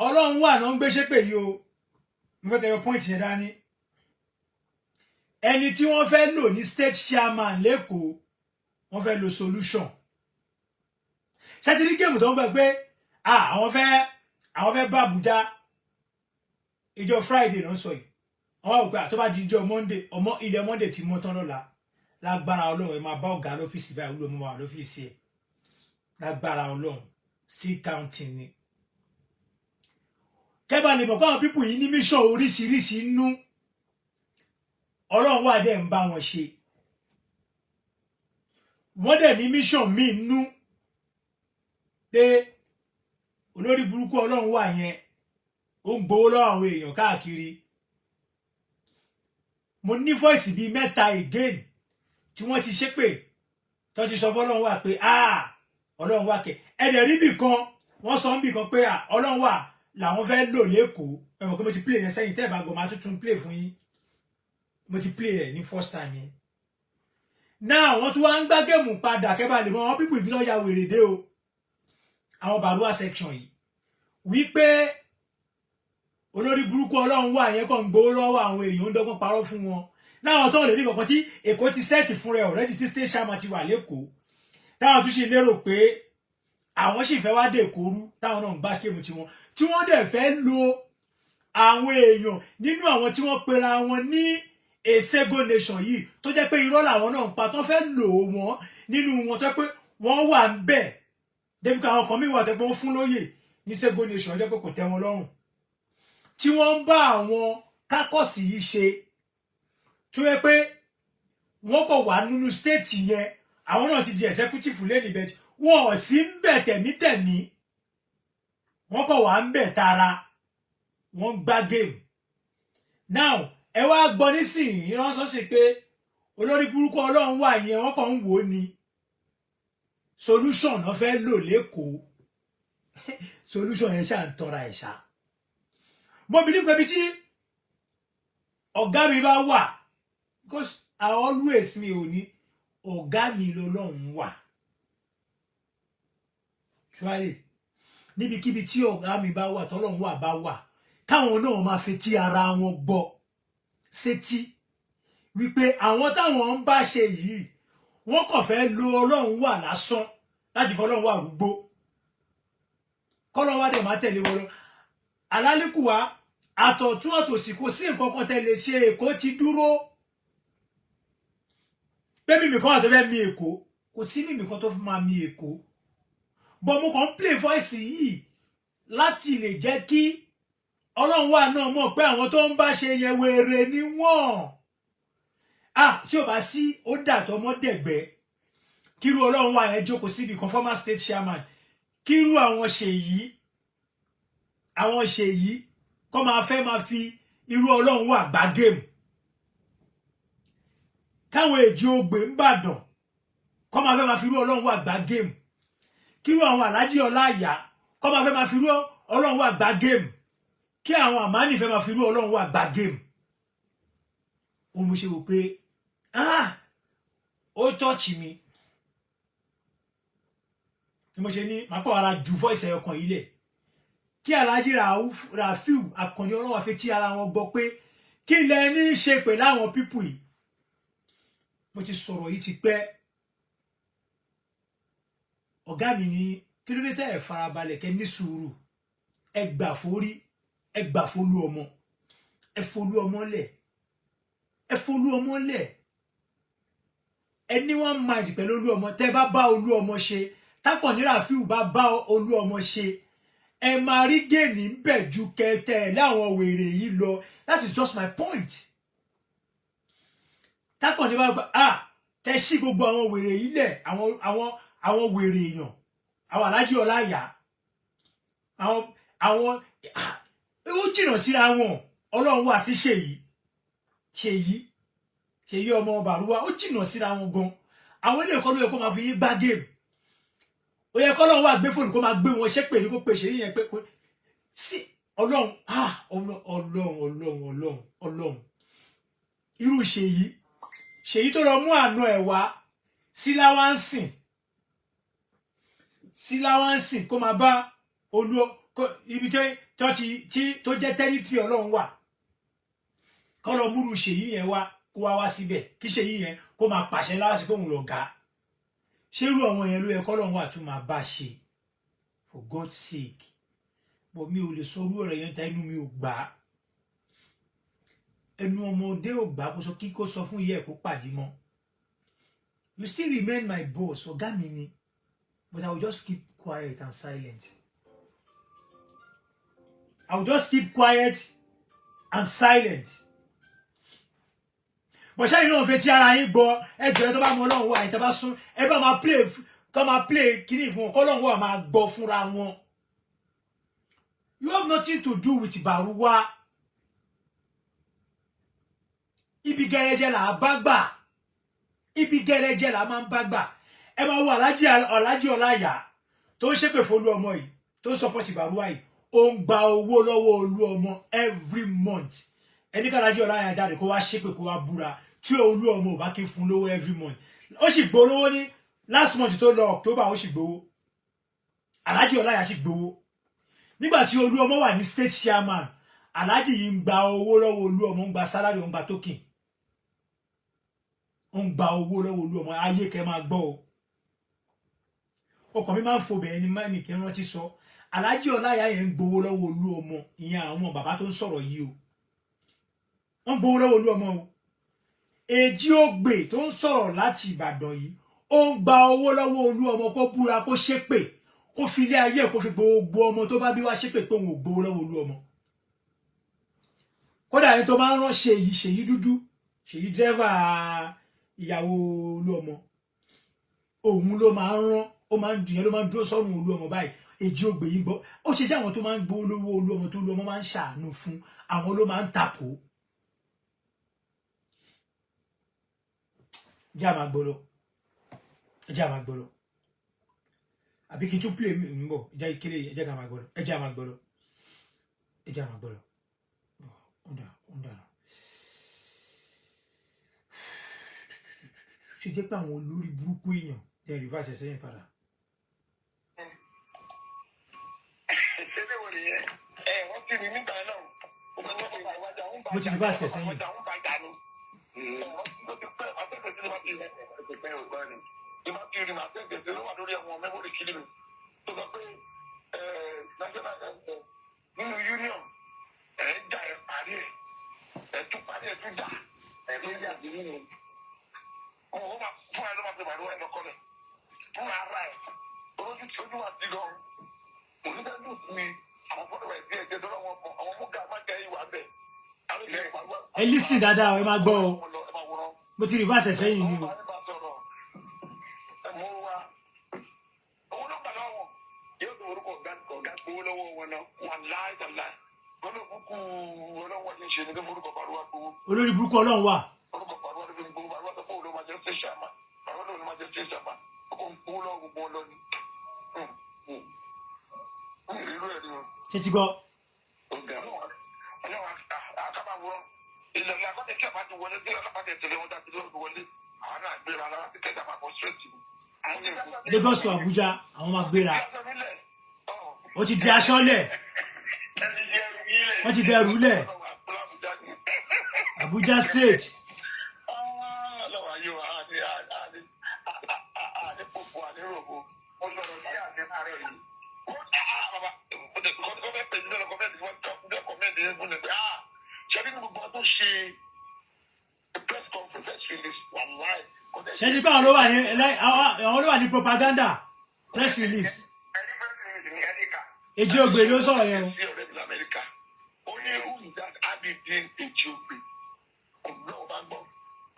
Ọlọ́run wà náà ń gbé ṣépè yìí o. Mo fẹ́ kẹ́ point yẹn dání. Ẹni tí wọ́n fẹ́ lò ní state chairman l'Ékòó, wọ́n fẹ́ lo solution ṣẹ́tìrí game tó ń gbẹ pé àwọn fẹ́ bá Àbújá. Ìjọ Friday ló ń sọ yìí. Àwọn òpè tó bá di ìjọ Monday, ọmọ ilẹ̀ Monday ti mọ́ tán lọ́la. Lágbára Ọlọ́run, ẹ máa bá ọ̀gá lọ́fíìsì báyìí, olú ọmọ wà lọ́fíìsì ẹ̀. Lágbára Ọlọ́run, still counting ni. Kẹ́bà lè mọ̀ pé àwọn people yìí ní mission oríṣiríṣi nú. Ọlọ́run wà dẹ̀ ń bá wọn ṣe. Wọ́n dẹ̀ ní mission míì nú pé olórí burúkú Ọlọ́run wà yẹn, ó ń gbowó lọ́wọ́ àwọn èèyàn káàkiri. Mo ní voice bíi mẹ́ta again tí wọ́n ti ṣépè, tó ti sọ fọlọ́run wà pé ah, Ọlọ́run wà kẹ. Ẹ̀dẹ̀ rí bì kan, wọ́n sọ ń bì kan pé ah, Ọlọ́run wà làwọn fẹ́ lò l'Ékòó. Ẹ mọ̀ pé mo ti play yẹn sẹ́yìn. Tẹ́ ẹ̀ bá gbọ́, máa tuntun play fún yín. Mo ti play ẹ̀ ní first time yẹn. Náà wọ́n tún wá ń gbá game padà. Kẹ́ lè mọ àwọn people ìbílẹ̀ ya wèrè dé o. Àwọn Bàrúwà section yìí wípé olórí burúkú Ọlọ́run wà yẹn kàn ń gbowó lọ́wọ́ àwọn èèyàn, ń dọ́gbọ́n parọ́ fún wọn láwọn tó lè rí kankan tí Èkó ti set fún rẹ already, tí state chairman ti wà l'Ékòó, táwọn tún sì lérò pé àwọn sì fẹ́ wá dé Èkó rú, táwọn náà ń gbá scheme tiwọn, tí wọ́n dẹ̀ fẹ́ lo àwọn èèyàn nínú àwọn tí wọ́n pera wọn ní Esego nation yìí, tó jẹ́ pé irọ́ làwọn náà ń pa, tó fẹ́ lò wọ́n nínú wọn, tó jẹ́ pé wọ́n wà ń bẹ̀ débi pé àwọn kan mí wà tó jẹ́ pé wọ́n fún lóyè ní Sego nation, jẹ́ pé kò tẹ́ wọn lọ́rùn, tí wọ́n ń bá àwọn caucus yìí ṣe, tó yẹ pé wọ́n kò wà nínú state yẹn. Àwọn náà ti di executive lẹ́nu ibẹ̀. Wọn ò sí ń bẹ̀ tẹ̀mítẹ̀mí, wọ́n kọ̀ wá ń bẹ̀ tara, wọ́n ń gbá game. Now, ẹ wá gbọ́ nísìnyí, wọ́n sọ sí pé olórí burúkú Ọlọ́run wà yẹn, wọ́n kàn ń wò ó ni. Solution náà fẹ́ lò l'Ékòó. Solution yẹn ṣáà ń tọra ẹ̀ ṣá. Mo believe pé bí tí ọ̀gá mi bá wà, because I always, mi ò ní ọ̀gá mi lọ́lọ́run wà. Actually, níbikíbi tí ọ̀gá mi bá wà, tọ́lọ́run wà bá wà, káwọn náà máa fetí ara wọn gbọ́ sétí wípé àwọn táwọn ń bá ṣe yìí, wọ́n kàn fẹ́ lo Ọlọ́run wà lásán láti fọlọ́run wà rúgbó, kọ́lọ́run wà dẹ̀ máa tẹ̀lé wọn lọ. Alálìkùwá àtọ̀tún àtòsì, kò sí nǹkan kan tẹ̀lé ṣe. Èkó ti dúró pé mímì kan wà tó fẹ́ mi Èkó, kò sí mímì kan tó fi máa mi Èkó. But mo kàn ń play voice yìí láti lè jẹ́ kí Ọlọ́run wà náà mọ̀ pé àwọn tó ń bá ṣe yẹn, wèrè ni wọ́n. Ah, tí ò bá sí, ó dàtọ̀ mọ́ dẹ̀gbẹ́. Kírú Ọlọ́run wà yẹn jókòó síbi kan, former state chairman, kírú àwọn Ṣèyí, àwọn Ṣèyí kọ́ máa fẹ́ máa fi irú Ọlọ́run wà gbá game, káwọn Èjì Ogbè ń bàdàn kọ́ máa fẹ́ máa fi irú Ọlọ́run wà gbá game, kírú àwọn Aláàjì Ọláìyá kọ́ máa fẹ́ máa fi irú Ọlọ́run wà gbá game, kí àwọn Àmánì fẹ́ máa fi irú Ọlọ́run wà gbá game. Òun mo ṣe wò pé, ah, ó touch mi ni mo ṣe ní màá kọ́ ara ju voice ẹ̀yọ kan yìí lẹ̀, kí Alhaji Rafiu Akànní Ọlọ́wà fi tí ara wọn gbọ́ pé kí lẹ ní í ṣe pẹ̀lú àwọn people yìí. Mo ti sọ̀rọ̀ yìí ti pẹ́. Ọ̀gá mi ní kí ló dé tẹ́ ẹ̀ farabalẹ̀, kẹ́ ní sùúrù, ẹ gbà forí, ẹ gbà folú ọmọ, ẹ folú ọmọ lẹ̀, ẹ folú ọmọ lẹ̀, ẹ ní one mind pẹ̀lú Olú Ọmọ. Tẹ́ bá bá Olú Ọmọ ṣe, tákànní Rafiu bá bá Olú Ọmọ ṣe, ẹ máa rí gain ń bẹ̀ ju kẹtẹ láwọn wèrè yìí lọ. That is just my point. Tákànní bá gbà, ah, tẹ sí gbogbo àwọn wèrè yìí lẹ̀, àwọn wèrè èèyàn, àwọn Aláàjì Ọláyà, àwọn ó jìnnà síra wọn. Ọlọ́run wà sí Ṣèyí, Ṣèyí, Ṣèyí ọmọ Bàrúwá, ó jìnnà síra wọn gan. Àwọn ilé ẹ̀kọ́ ló yẹ kó máa fi yín gbá game. Ó yẹ kọ́ Ọlọ́run wà gbé fóònù, kó máa gbé wọn ṣépè ní, kó pè Ṣèyí yẹn pé kó sí Ọlọ́run. Ah, Ọlọ́run, Ọlọ́run, Ọlọ́run, Ọlọ́run, irú Ṣèyí, Ṣèyí tó lọ mú àna ẹ̀ wá sí láwánsìn, sí láwánsìn, kó máa bá olú ibi tó ti tí tó jẹ́ territory Ọlọ́run wà, kọ́ lọ múrú Ṣèyí yẹn wá, kó wá wá síbẹ̀, kí Ṣèyí yẹn kó máa pàṣẹ láwásí pé òun lọ ga. Ṣé irú àwọn yẹn ló yẹ kọ́lọ́run wà tún máa bá ṣe? For God's sake. But mi ò lè sọ orú ọ̀rọ̀ yẹn ta, inú mi ò gbà á, ẹnu ọmọdé ò gbà kó sọ kí kó sọ fún ìyá ẹ̀ kó pàdé mọ́. You still remain my boss, ọ̀gá mi ni, but I will just keep quiet and silent. I will just keep quiet and silent. But ṣáà inú òfin tí ara yín gbọ́, ẹ jọ̀ọ́, tó bá mọ Ọlọ́run wà, ẹ tẹ́ bá sún, ẹ bá máa play, kọ́ máa play kíní fún wọn, kọ́ Ọlọ́run wà máa gbọ́ fúnra wọn. You have nothing to do with Baruwa. Ibi gẹrẹjẹ là á bá gbà, ibi gẹrẹjẹ là á máa ń bá gbà. Ẹ máa wo Aláàjì, Aláàjì Ọláyà tó ń ṣépè fún Olú Ọmọ yìí, tó ń support Baruwa yìí, ó ń gba owó lọ́wọ́ Olú Ọmọ every month. Ẹni ká Aláàjì Ọláyà jáde, kó wá ṣépè, kó wá búra tí Olú Ọmọ ò bá kí ń fún lówó every month. Ó sì gbowó ní last month tó lọ, October, ó sì gbowó. Aláàjì Ọláyà sì gbowó nígbà tí Olú Ọmọ wà ní state chairman. Aláàjì yìí ń gba owó lọ́wọ́ Olú Ọmọ, ń gba salary, ó ń gba token, ó ń gba owó lọ́wọ́ Olú Ọmọ. Ayé kẹ́ máa gbọ́ o. Ọkàn mi máa ń fò bẹ́ẹ̀ ni mi kì í rántí sọ. Aláàjì Ọláyà yẹn ń gbowó lọ́wọ́ Olú Ọmọ. Ìyẹn àwọn bàbá tó ń sọ̀rọ̀ yìí o, wọ́n ń gbowó lọ́wọ́ Olú Ọmọ o. Èjì Ògbè tó ń sọ̀rọ̀ láti Ìbàdàn yìí, ó ń gba owó lọ́wọ́ Olú Ọmọ, kó búra, kó ṣépè, kó fi ilé ayé ẹ̀, kó fi gbogbo ọmọ tó bá bí wá ṣépè pé òun ò gbowó lọ́wọ́ Olú Ọmọ. Kódà ẹni tó máa ń rán Ṣèyí, Ṣèyí dúdú, Ṣèyí dírẹ́fà ìyàwó Olú Ọmọ, òun ló máa ń rán. Ó Ó máa ń dùn yẹn, ló máa ń dúró sọ́run Olú Ọmọ báyìí. Èjì Ògbè yìí gbọ́, ó ṣe jẹ́ àwọn tó máa ń gbó lówó Olú Ọmọ, tó Olú Ọmọ máa ń ṣàánú fún, àwọn ló máa ń takò. Jẹ́ àmà gbọ́ lọ, jẹ́ àmà gbọ́ lọ, àbí kí n tún play mi ń bọ̀? Jẹ́ ìkéré, ẹ jẹ́ ká máa gbọ́ lọ, ẹ jẹ́ àmà gbọ́ lọ, ẹ jẹ́ àmà gbọ́ lọ. Ọ̀dà ọ̀dà, ṣe jẹ́ pé àwọn olórí burúkú èèyàn jẹ́ reverse ẹ̀ sẹ́yìn padà. Ìṣẹ̀lẹ̀ wo nìyẹn? Ẹ wọ́n ti rí nígbà náà. Mo ti reverse ẹ̀ sẹ́yìn. Nínú union, ẹ̀ ń jà, ẹ̀ parí ẹ̀, ẹ̀ tún parí ẹ̀, tún jà, ẹ̀ tún jà sí nínú. Ọmọ máa fún ẹ ló máa fi màlúwà ẹ̀ lọ́kọ́ rẹ̀ fún ara ẹ̀ olójú tí ojú wa ti gan onídàájú mi àwọn fọ́nrán ẹ̀ díẹ̀ díẹ̀ lọ́wọ́ wọn àwọn mú ga má jẹ́ ìwà bẹ̀. Ẹ lísìn dáadáa o, ẹ máa gbọ́ o. Mo ti reverse ẹ̀ sẹ́yìn ni o. Owó ló gbà lọ́wọ́ yóò tó orúkọ ọ̀gá ọ̀gá gbowó lọ́wọ́ wọn náà wà láì tàláì olóòkú ọlọ́wọ́ ti ń ṣe ní tó forúkọ pàrọwà gbowó. Olórí burúkú Ọlọ́run wà. Orúkọ pàrọwà ló fi ń gbowó. Pàrọwà tó kó ló máa jẹ ṣe ṣàmà, pàrọwà ló máa jẹ ṣe ṣàmà, ọkọ̀ ń gbowó lọ́wọ́ gbogbo wọn lọ ni. Irú ẹ̀ ni o. Ṣé ti gbọ́? Ọlọ́wọ́ àkàbàwọ̀ ìlànà àkọ́tẹ̀ kí àbá ti wọlé tí ọlọ́pàá tẹ̀ tẹ̀lé wọn dá ti lọ́ọ́ wọlé, àwọn náà gbéra lára ti kẹta máa bọ̀ straight. Lagos to Abuja, àwọn máa gbéra. Ó ti di aṣọ lẹ̀, wọ́n ti dẹrù lẹ̀, Abuja straight. Ọlọ́wọ́ ayé wa àní àní àní pòpò àní rògbò. Mo sọ̀rọ̀ sí àṣẹ láàárọ̀ yìí. Bàbá kọ́ fẹ́ pè mí lọ́kọ́ fẹ́ kọ́mẹ́ntì yẹn fún mi pé ṣé nínú gbogbo ọdún ṣe press conference, press release, wàláì. Ṣé ti pé àwọn ló wà ní àwọn ló wà ní propaganda press release? Ẹni press release ní Ẹ̀ríkà. Èjì Ògbè ló sọ̀rọ̀ yẹn o. Sí ọ̀rẹ́ mi l'Amẹ́ríkà, ó ní who is that Abidin Èjì Ògbè? Ọ̀gbọ́n ọba gbọ́,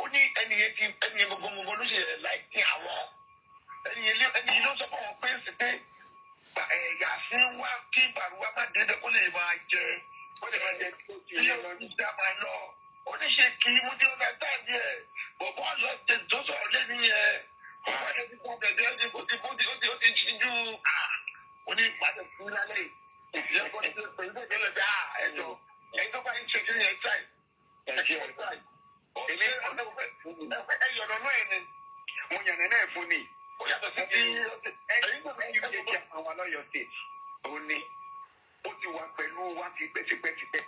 ó ní ẹni yẹn ti ẹni yẹn gbogbo gbogbo ló ṣe láì ní àwọn ẹni yẹn ẹni yẹn ló sọ fún àwọn pé sí pé Yàsín wá kí Bàrúwá má dédé kó lè máa jẹ Ó lè máa jẹ tó ti ilé yẹ lọ. Oníṣẹ́ máa lọ, oníṣe kì í mú tí ó fẹ́ tàbí ẹ̀ bọ̀bọ̀ ọ̀yọ́ ṣe tó sọ̀rọ̀ lẹ́nu yẹn, ọ̀rọ̀ yẹn ti kọ́ gẹ̀gẹ́, ó ti ó ti ó ti ó ti jíjú ó ní ìpàdé fún lálẹ́ yìí ìyẹn kọ́ ní pé ìgbẹ́ ìgbẹ́ bẹ́ẹ̀ ẹ̀jọ̀ ẹ̀yin tó bá ń ṣe kí ni ẹ̀ tíráì ẹ̀ ṣe ẹ̀ tíráì Èmi ẹ̀ yọ̀nà náà ẹ̀ ni. Mo yànnà náà fún ni. Ó yàtọ̀ sí ti ẹni tó bá yí jẹ́ àwọn alọ́yọ̀ state òun ni ó ti wà pẹ̀lú wa ti pẹ́tipẹ́tipẹ́.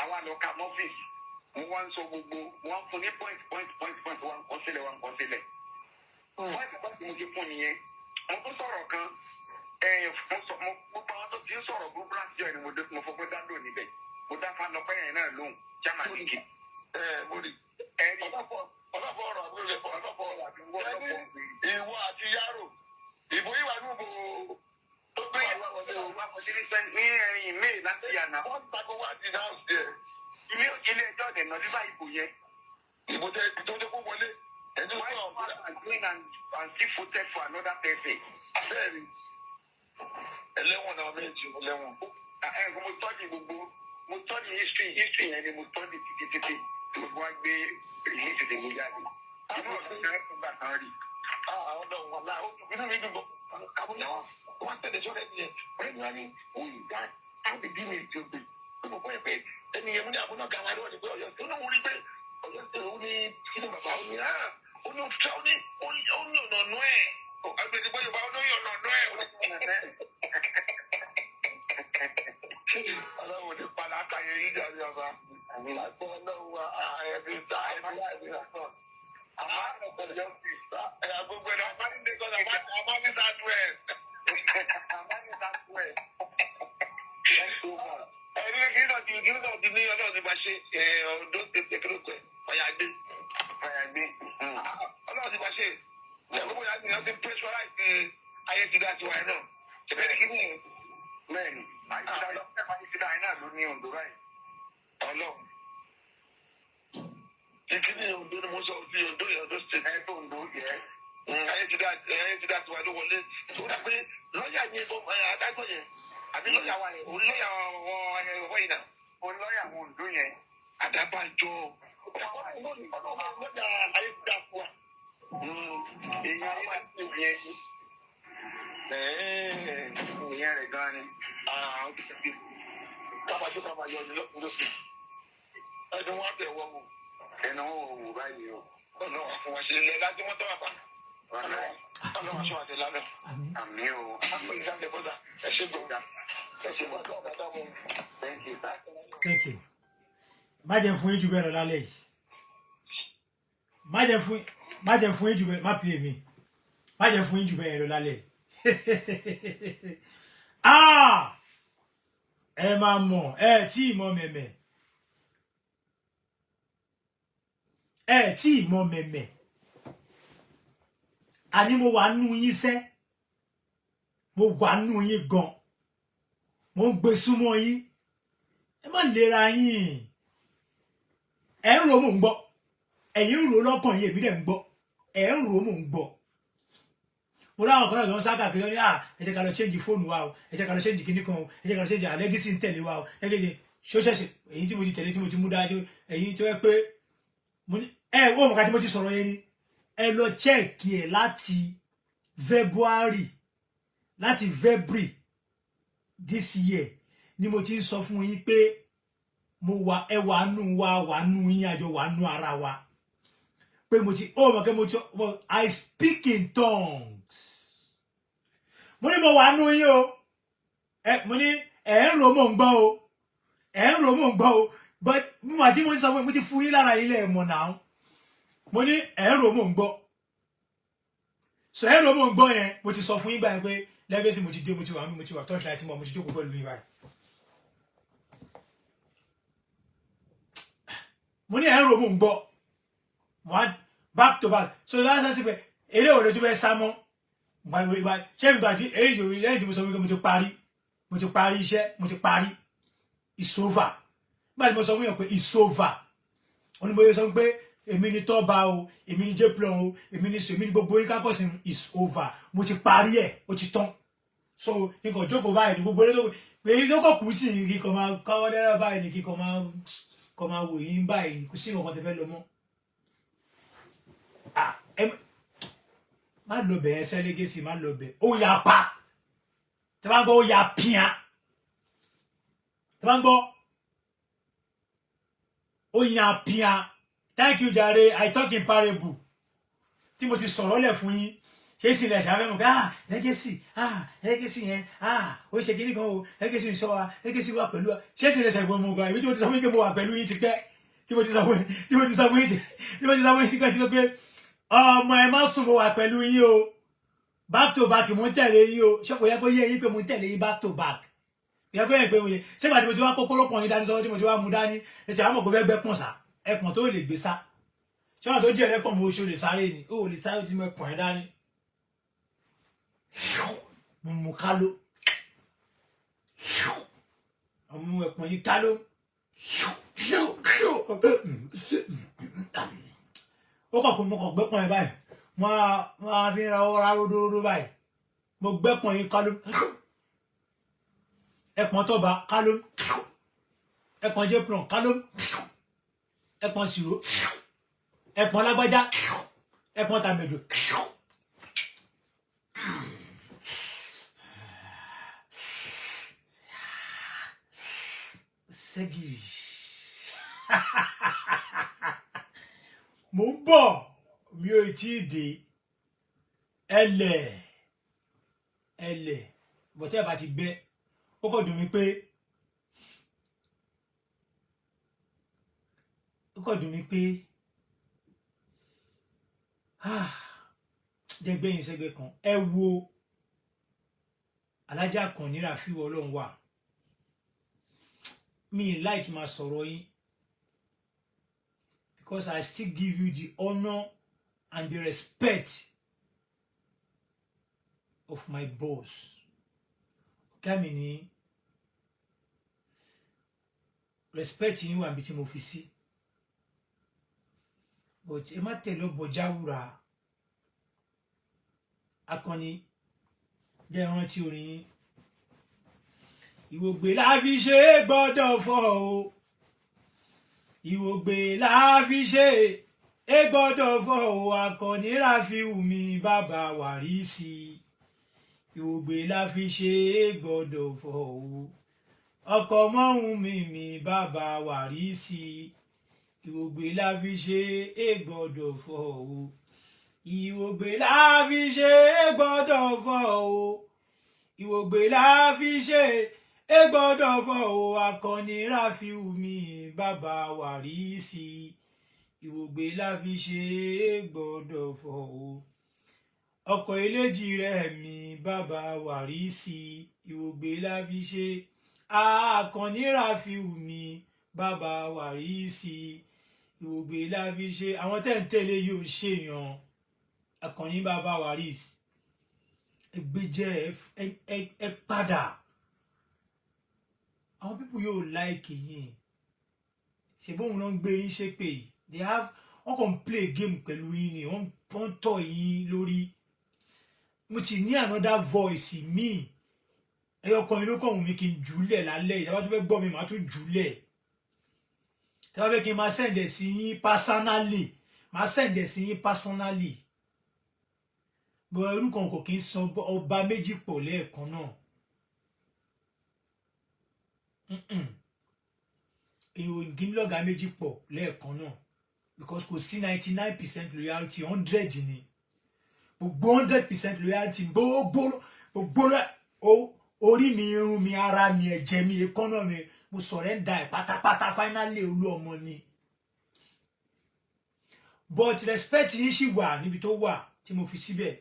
Àwa lọ ka mọ́fíìsì, mo wá ń sọ gbogbo mo wá ń fún ní point point point point, wa ń kọ sílẹ̀, wa ń kọ sílẹ̀ point point. Mo ti fún nìyẹn. Mo tún sọ̀rọ̀ kan ẹ̀, mo sọ mo gbogbo àwọn tó ti ń sọ̀rọ̀ burúkú láti jọ ẹ̀ ni mo dé, mo fọgbọ́n dá lò níbẹ̀. Mo dá Fanọpẹ́ yẹn náà lóhùn, chairman kìkì. Ẹ̀ mo rí Ẹ̀rí. Ọlọ́fọ̀ ọ̀rọ̀ àbúrò rẹ̀, ọlọ́fọ̀ ọ̀rọ̀ àdúgbò ọlọ́pọ̀. Ìwọ àti Yaro ìbò yìí wà ní ìbò tó gbé wà wọlé o. Wà kò sí ní ní ẹ̀yìn May láti yànnà. Wọ́n ti tako wá di náà sí ẹ̀. Ilé ẹjọ́ ọ̀dẹ̀ náà nígbà ìbò yẹn. Ìbò tẹ tó dé kó wọlé ẹni Why tó you want to agree and still voted for another person? Bẹ́ẹ̀ni, ẹlẹ́wọ̀n náà méjì ẹlẹ́wọ̀n. Ẹ mo study gbogbo, mo study history yẹn ni mo study títí títí tí mo fi wá gbé release tèmi jáde. Inú ọ̀sán náà tún gbà kan rí. Àwọn ọ̀dọ́ wọn láà ó dùn, inú mi dùn bọ̀ àbújá wọn wọn tẹ̀lé sọ́rọ̀ ẹni yẹn. Ọ̀rẹ́ mi wá ní who is that Abidin Èjì Ògbè? Ó mọ̀ bóyá pé ẹni yẹn mú ní àbúrò gàmà rẹ̀ wọ́n ní pé Ọ̀yọ́ tó náà wọ́n rí pé Ọ̀yọ́ tó ó ní kí ni bàbá ó ní ó ní ó ní ó ní ó ní ọ̀nà ọ̀nà ẹ̀ agbègbè Yorùbá ó ní ọ̀nà ọ̀nà ẹ̀. Ọlọ́run ní pàlákà yẹn yíjà ní ọba àgbọ̀ ọlọ́run wa ẹ̀ẹ́dì tá ẹ̀ẹ́dì láìpẹ́ náà. Ẹ̀yà gbogbo ẹ̀dá àmọ́ ní sáà ẹ̀. Ẹni kí náà ti ní ọlọ́run ti bá ṣe ọdún tètè kí ló pẹ̀ Fàyàgbé. Fàyàgbé. Ọlọ́run ti bá ṣe. Ìyàwó bóyá ní ọdún pressurize ayé ti dá tiwa ẹ̀ náà. Ṣé bẹ́ẹ̀ ni kí ni? Bẹ́ẹ̀ni, àyíṣídá náà ló ní Ondo báyìí. Ọlọ́run. Ìkíni Ondo ni mo sọ sí Ondo yẹn, Ondo state. Ẹ tó Ondo yẹ. Ayé ti dá, ayé ti dá tiwa ló wọlé tó dà pé lọ́ọ̀yà yẹn bọ́ adájọ́ yẹn àbí lọ́ọ̀yà wa yẹn, òun lọ́ọ̀yà wọn ọ̀wọ́ yìí náà. Òun lọ́ọ̀yà àwọn Oǹdó yẹn. Àdàbàjọ lọ́ọ̀yà ayé ti dá fún wa. Èèyàn ayé ti yẹn. Ìyẹn rẹ̀ gan ni. Kábàjọ́ kábàjọ́ ni lọ́kùnrin lókè. Ẹnu wọn bẹ̀ wọ́n wò. Ẹnu wọn ò wò báyìí o. Ọ̀nà wà fún wọn ṣe ilẹ̀ lájú wọn tọ́wọ́ pa. Ọlọ́run aṣọ àti lálẹ́. Àmín. Àmín o. Àmín bọ́dà. Ẹ ṣé gbọ́dọ̀. Ẹ ṣé gbọ́dọ̀. Thank you, sir. Thank you. Má jẹ́ fún yín jù bẹ́ẹ̀ lọ lálẹ́ yìí. Má jẹ́ fún yín jù bẹ́ẹ̀, má pè mí. Má jẹ́ fún yín jù bẹ́ẹ̀ lọ lálẹ́ yìí. Ah! Ẹ máa mọ̀, ẹ tí ì mọ̀ mẹ̀mẹ̀. Ẹ tí ì mọ̀ mẹ̀mẹ̀. Àní mo wà nú yín sẹ́. Mo wà nú yín gan. Mo ń gbé súnmọ́ yín. Ẹ má lera yín. Ẹ ń ro, mò ń gbọ́. Ẹ̀yin ń ro lọ́kàn yín, èmi dẹ̀ ń gbọ́. Ẹ ń ro, mò ń gbọ́. Mo láwọn kan náà tó ń sá káàkiri ní à, ẹ jẹ́ ká lọ change fóònù wa o, ẹ jẹ́ ká lọ change kinní kan o, ẹ jẹ́ ká lọ change àlẹ́gísì ń tẹ̀lé wa o. Ẹ jẹ́ ṣóṣẹ̀ṣẹ̀ èyí tí mo ti tẹ̀lé, tí mo ti mú dájú, èyí tó yẹ pé mo ní ẹ ó mọ̀ká tí mo ti sọ̀rọ̀ yẹn ni. Ẹ lọ check ẹ̀ láti February, láti February this year ni mo ti ń sọ fún yín pé mo wà, ẹ wà nù wa, wà nù yín, àjọ wà nù ara wa, pé mo ti ó mọ̀ pé mo ti, I speak in tongues. Mo ní mo wà nù yín o. Ẹ mo ní ẹ ń ro, mò ń gbọ́ o. Ẹ ń ro, mò ń gbọ́ o. But mo mà tí mo ń sọ fún yín, mo ti fún yín lára yín lẹ́ẹ̀mọ̀ náà. Mo ní ẹ ń ro, mò ń gbọ́. So ẹ ń ro, mò ń gbọ́ yẹn, mo ti sọ fún yín gbà yẹn pé legacy mo ti dé, mo ti wà mí, mo ti wà torchlight, mo ti jókòó pẹ̀lú yín báyìí. Mo ní ẹ̀ ń ro, mò ń gbọ́. Mo á back to back. So ìbá sọ sí pé eré òde tó fẹ́ sá mọ́ ṣé mi gbà tí èyí tó lẹ́yìn tí mo sọ wípé mo ti parí, mo ti parí iṣẹ́, mo ti parí, it's over. Nígbà tí mo sọ fún yàn pé it's over, ó ní mo yẹ sọ pé èmi ni tọ́ba o, èmi ni jplon o, èmi ni sèmi ni gbogbo yín kákọ́sìn. It's over, mo ti parí ẹ̀, ó ti tán. So nǹkan jókòó báyìí ní gbogbo eré tó èyí tó kọ̀ kú sí ní kíkọ́ máa káwọ́ lẹ́rọ̀ báyìí ní kíkọ́ máa kọ́ máa wò yín báyìí. Kò sí nǹkan tẹ́ fẹ́ lọ mọ́. Ah, ẹ má lọ bẹ̀, ẹ sẹ́lẹ́gẹ́sì má lọ bẹ̀. Ó yà pa tẹ́ bá ń gbọ́, ó yà píà tẹ́ bá ń gbọ́, ó yà píà. Thank you jàre. I talk in parable tí mo ti sọ̀rọ̀ lẹ̀ fún yín. Ṣé sì lẹ̀ ṣàfẹ́ mọ̀ pé, ah, legacy, ah, legacy yẹn, ah, ó ṣe kíní kan o, legacy ń sọ wa, legacy wà pẹ̀lú wa. Ṣé sì lẹ̀ ṣàgbọ́n mo gbà ìwé tí mo ti sọ fún yín pé mo wà pẹ̀lú yín ti pẹ́, tí mo ti sọ fún yín ti pẹ́ sí pé ọmọ ẹ má sùn, mo wà pẹ̀lú yín o, back to back mo ń tẹ̀lé yín o. Ṣé kò yẹ kó yé yín pé mo ń tẹ̀lé yín back to back? Kò yẹ kó yẹ pé mo yẹ ṣé ìgbà tí mo ti wá kókóró pọ̀ yín dání sọ́wọ́, tí mo ti wá mú dání, ẹ ṣe àwọn ọmọ kò fẹ́ gbẹ́ pọ̀n sá, ẹpọ̀n tó lè gbé sá. Ṣé wọn tó jẹ́ ẹlẹ́pọ̀n mo ṣe lè sáré ni? Ó lè sáré tí mo pọ̀n yín dání. Mo mú kálọ́, ọmọ ẹpọ̀n yín kálọ́. Ó kàn kó mo kàn gbẹ́pọ̀n yẹn báyìí, wọ́n á fi ra ọwọ́ rárá ródóródó báyìí. Mo gbẹ́pọ̀n yín kálọ́, ẹpọ̀n tọ́ba kálọ́, ẹpọ̀n jẹ́pọ̀n kálọ́, ẹpọ̀n sìrò, ẹpọ̀n lágbájá, ẹpọ̀n tàmẹ̀dò. Ṣẹ́gìrì, mò ń bọ̀, mi ò tí ì dé. Ẹlẹ̀ ẹlẹ̀ bọ̀tẹ́ ẹ̀ bá ti gbẹ́, ó kàn dùn mí pé, ó kàn dùn mí pé, ah, jẹ́ gbẹ̀yìn sẹ́gbẹ́ kan. Ẹ wo alájà kan ní Rafiu Ọlọ́run wà mi like máa sọ̀rọ̀ yín because I still give you the honour and the respect of my boss. Ọ̀gá mi ní respect yín wà níbi tí mo fi sí, but ẹ má tẹ̀lé ọbọ̀ jáwúra. Akọni, jẹ́ rántí orin yín. Ìwògbè la fi ṣe é gbọ́dọ̀ fọ́ o, ìwògbè la fi ṣe é gbọ́dọ̀ fọ́ o. Akọni Rafiu mi, bàbá Wàrísì, ìwògbè la fi ṣe é gbọ́dọ̀ fọ́ o. Ọkọ̀ mọ́hún mi, bàbá Wàrísì, ìwògbè la fi ṣe é gbọ́dọ̀ fọ́ o. Ìwògbè la fi ṣe é gbọ́dọ̀ fọ́ o. Ìwògbè la fi ṣe é gbọ́dọ̀ fọ́ o. Akọni Rafiu mi, bàbá Wàrísì, ìwògbè la fi ṣe é gbọ́dọ̀ fọ́ o. Ọkọ̀ eléjì rẹ̀ mi, bàbá Wàrísì, ìwògbè la fi ṣe. Akọni Rafiu mi, bàbá Wàrísì, ìwògbè la fi ṣe. Àwọn tẹ́ ń tẹ̀lé yóò ṣèyàn. Akọni bàbá Wàrísì, ẹgbẹ́jẹ́ ẹ padà. Àwọn people yóò like yín. Ṣe bóun náà ń gbé yín ṣépè yìí? They have, wọ́n kàn ń play game pẹ̀lú yín ni, wọ́n ń tọ̀ yín lórí. Mo ti ní another voice mi, ẹyọ kan yìí ló kàn wù mí kí n jùlẹ̀ lálẹ́ yìí. Tí a bá tún fẹ́ gbọ́ mi, màá tún jùlẹ̀. Tí a bá fẹ́ kí n máa send ẹ̀ sí yín personally, máa send ẹ̀ sí yín personally. Bọ́ irú kan kò kí ń san ọba méjì pọ̀ lẹ́ẹ̀kan náà. Èèyàn ò kí ń lọ́gàá méjì pọ̀ lẹ́ẹ̀kan náà, because kò sí 99% loyalty, 100 ni gbogbo. 100% loyalty, gbogbo orí mi, irun mi, ara mi, ẹ̀jẹ̀ mi, èékánná mi, mo surrender ẹ̀ pátápátá. Finally, olú ọmọ ni, but respect yín sì wà níbi tó wà tí mo fi síbẹ̀.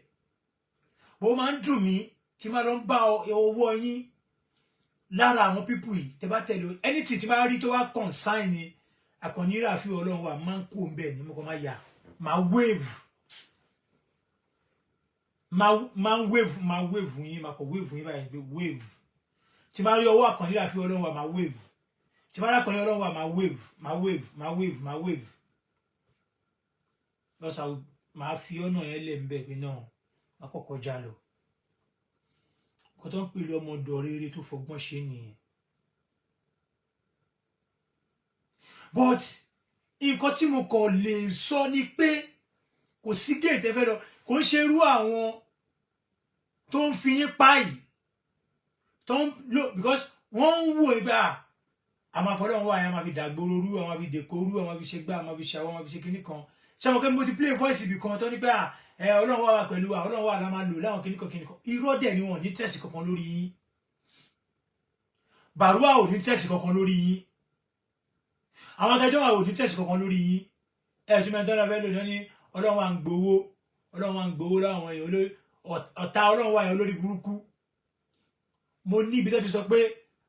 Bó máa ń dùn mí tí máa lọ ń bá ọwọ́ yín lára àwọn people yìí. Tẹ́ bá tẹ̀lé anything tí máa rí tó wá concern ni Àkànní Rafiu Ọlọ́run wà, máa ń kó ń bẹ̀ ní mo kàn máa yà, máa wave, máa ń wave, máa wave yín, máa kọ̀ wave yín báyìí pé wave. Tí máa rí ọwọ́ Àkànní Rafiu Ọlọ́run wà, máa wave. Tí máa rí Àkànní Ọlọ́run wà, máa wave, máa wave, máa wave, máa wave lọ́sà. Máa fi ọ̀nà yẹn lẹ̀ ń bẹ̀ pé náà máa kọ́kọ́ já lọ. Kó tó ń pè lọ́mọdọ̀ rere tó fọgbọ́n ṣe nìyẹn. But nǹkan tí mo kàn lè sọ ni pé kò sí gate ẹ fẹ́ lọ, kò ń ṣerú àwọn tó ń fi yín pa yìí tó ń lò, because wọ́n ń wò ìgbà a máa fọlọ́run wà yẹn, a máa fi dàgbòrò rú, a máa fi dèkó rú, a máa fi ṣe gbá, a máa fi ṣàwọ́, a máa fi ṣe kinní kan. Ṣé àwọn kẹ́mi mo ti play voice ibì kan tó ní pé ẹ Ọlọ́run wà wà pẹ̀lú wa, Ọlọ́run wà la máa lò láwọn kinní kan kinní kan. Irọ́ dẹ̀ ni. Wọn ò ní tẹ̀sí kankan lórí yín. Bàrúwà ò ní tẹ̀sí kankan lórí yín. Àwọn akẹjọ́ wà ò ní tẹ̀sí kankan lórí yín. Ẹ̀ ṣe mẹ́ta lọ́fẹ́ lò ní Ọlọ́run wà ń gbowó, Ọlọ́run wà ń gbowó láwọn èèyàn ọ̀tá, Ọlọ́run wà yẹn olórí burúkú. Mo ní ibi tó ti sọ pé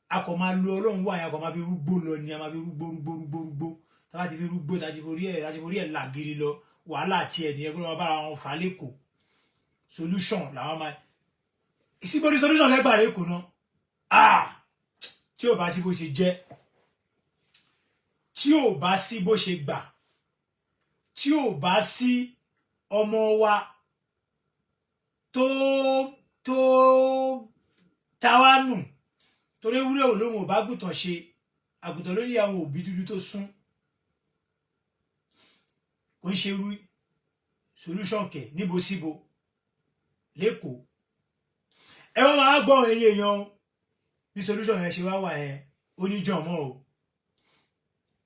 a kò máa lo Ọlọ́run wà yẹn, a kò máa fi rúgbó lọ ni, a máa fi rúgbó, rúgbó, rúgbó, rúgbó. Tá bá ti fi rúgbó, tá ti forí ẹ̀, tá ti forí ẹ̀ làgiri lọ, wàhálà tiẹ̀ nìyẹn, kó ló máa bára wọn fà á lẹ́kọ̀ọ́. Solution làwọn máa síbo ní solution lẹ́gbàá lẹ́kọ̀ọ́ náà. Ah, tí ò bá sí bó ṣe jẹ́, tí ò bá sí bó ṣe gbà, tí ò bá sí ọmọ wa tó táwa nù, torí ewúrẹ́ ò lóhùn ò bá gùtàn ṣe, àgùntàn ló ní àwọn òbí dúdú tó sún. Kò ń ṣe irú solution kẹ̀ níbo síbo lẹ́kọ̀ọ́. Ẹ wọ́n máa gbọ́ ẹ̀yin èèyàn, bí solution yẹn ṣe wá wà yẹn, oníjọ̀mọ́ o,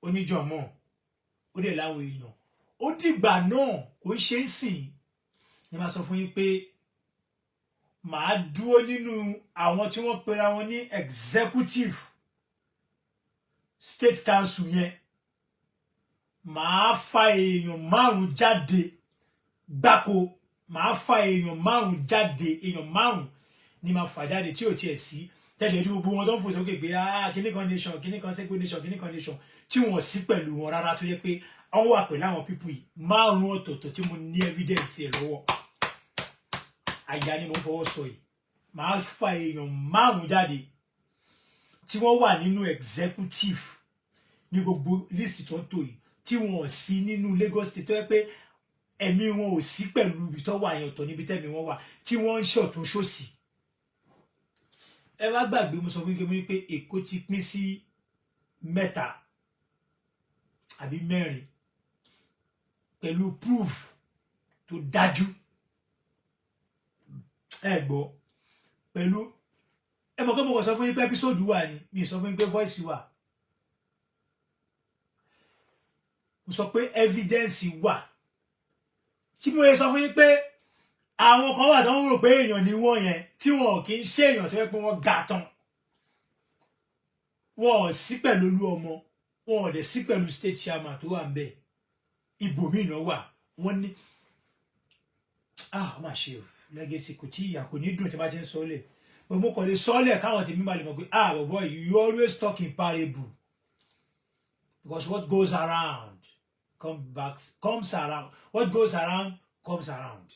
oníjọ̀mọ́ ó dẹ̀ láwọn èèyàn. Ó dìgbà náà, kò ń ṣe é sìn ní máa sọ fún yín pé màá dúró nínú àwọn tí wọ́n pera wọn ní executive state council yẹn. Màá fa èèyàn 5 jáde gbáko, màá fa èèyàn 5 jáde. Èèyàn 5 ni màá fà jáde tí ò tiẹ̀ sí tẹ́lẹ̀ tí gbogbo wọn tó ń fò sókè pé, ah, kíní kan nation, kíní kan sẹ́kù nation, kíní kan nation, tí wọ́n sí pẹ̀lú wọn rárá, tó yẹ pé wọ́n wà pẹ̀lú àwọn people yìí 5 ọ̀tọ̀ọ̀tọ̀ tí mo ní evidence ẹ̀ lọ́wọ́. Àyà ni mo ń fọwọ́ sọ yìí. Màá fa èèyàn 5 jáde tí wọ́n wà nínú executive ní gbogbo list tó ń tò yìí, tí wọ́n sí nínú Lagos State, tó yẹ pé Ẹ̀mí wọn ò sí pẹ̀lú ibi tó wà yẹn, ọ̀tọ̀ níbi tẹ́mi wọn wà tí wọ́n ń ṣọ̀tún ṣòsì. Ẹ má gbàgbé, mo sọ fún yín pé Èkó ti pín sí mẹ́ta àbí mẹ́rin pẹ̀lú proof tó dájú. Ẹ gbọ́, pẹ̀lú ẹ mọ̀ pé mo kàn sọ fún yín pé episode wà ní, mi sọ fún yín pé voice wà. Mo sọ pé evidence wà tí mo lè sọ fún yín pé àwọn kan wà tó ń rò pé èèyàn ni wọ́n yẹn, tí wọn kì í ṣe èèyàn, tó yẹ pé wọ́n ga tán. Wọn ò sí pẹ̀lú olú ọmọ, wọn ò dẹ̀ sí pẹ̀lú state chairman tó wà ń bẹ̀. Ibòmíì náà wà. Wọ́n ní, ah, má ṣe o, legacy kò tí ìyà kò ní dùn tí bá ti ń sọ lẹ̀, but mo kàn lè sọ lẹ̀ káwọn tèmi bá lè mọ̀ pé, ah, boy, you always talk in parable, because what goes around come back, comes around. What goes around comes around.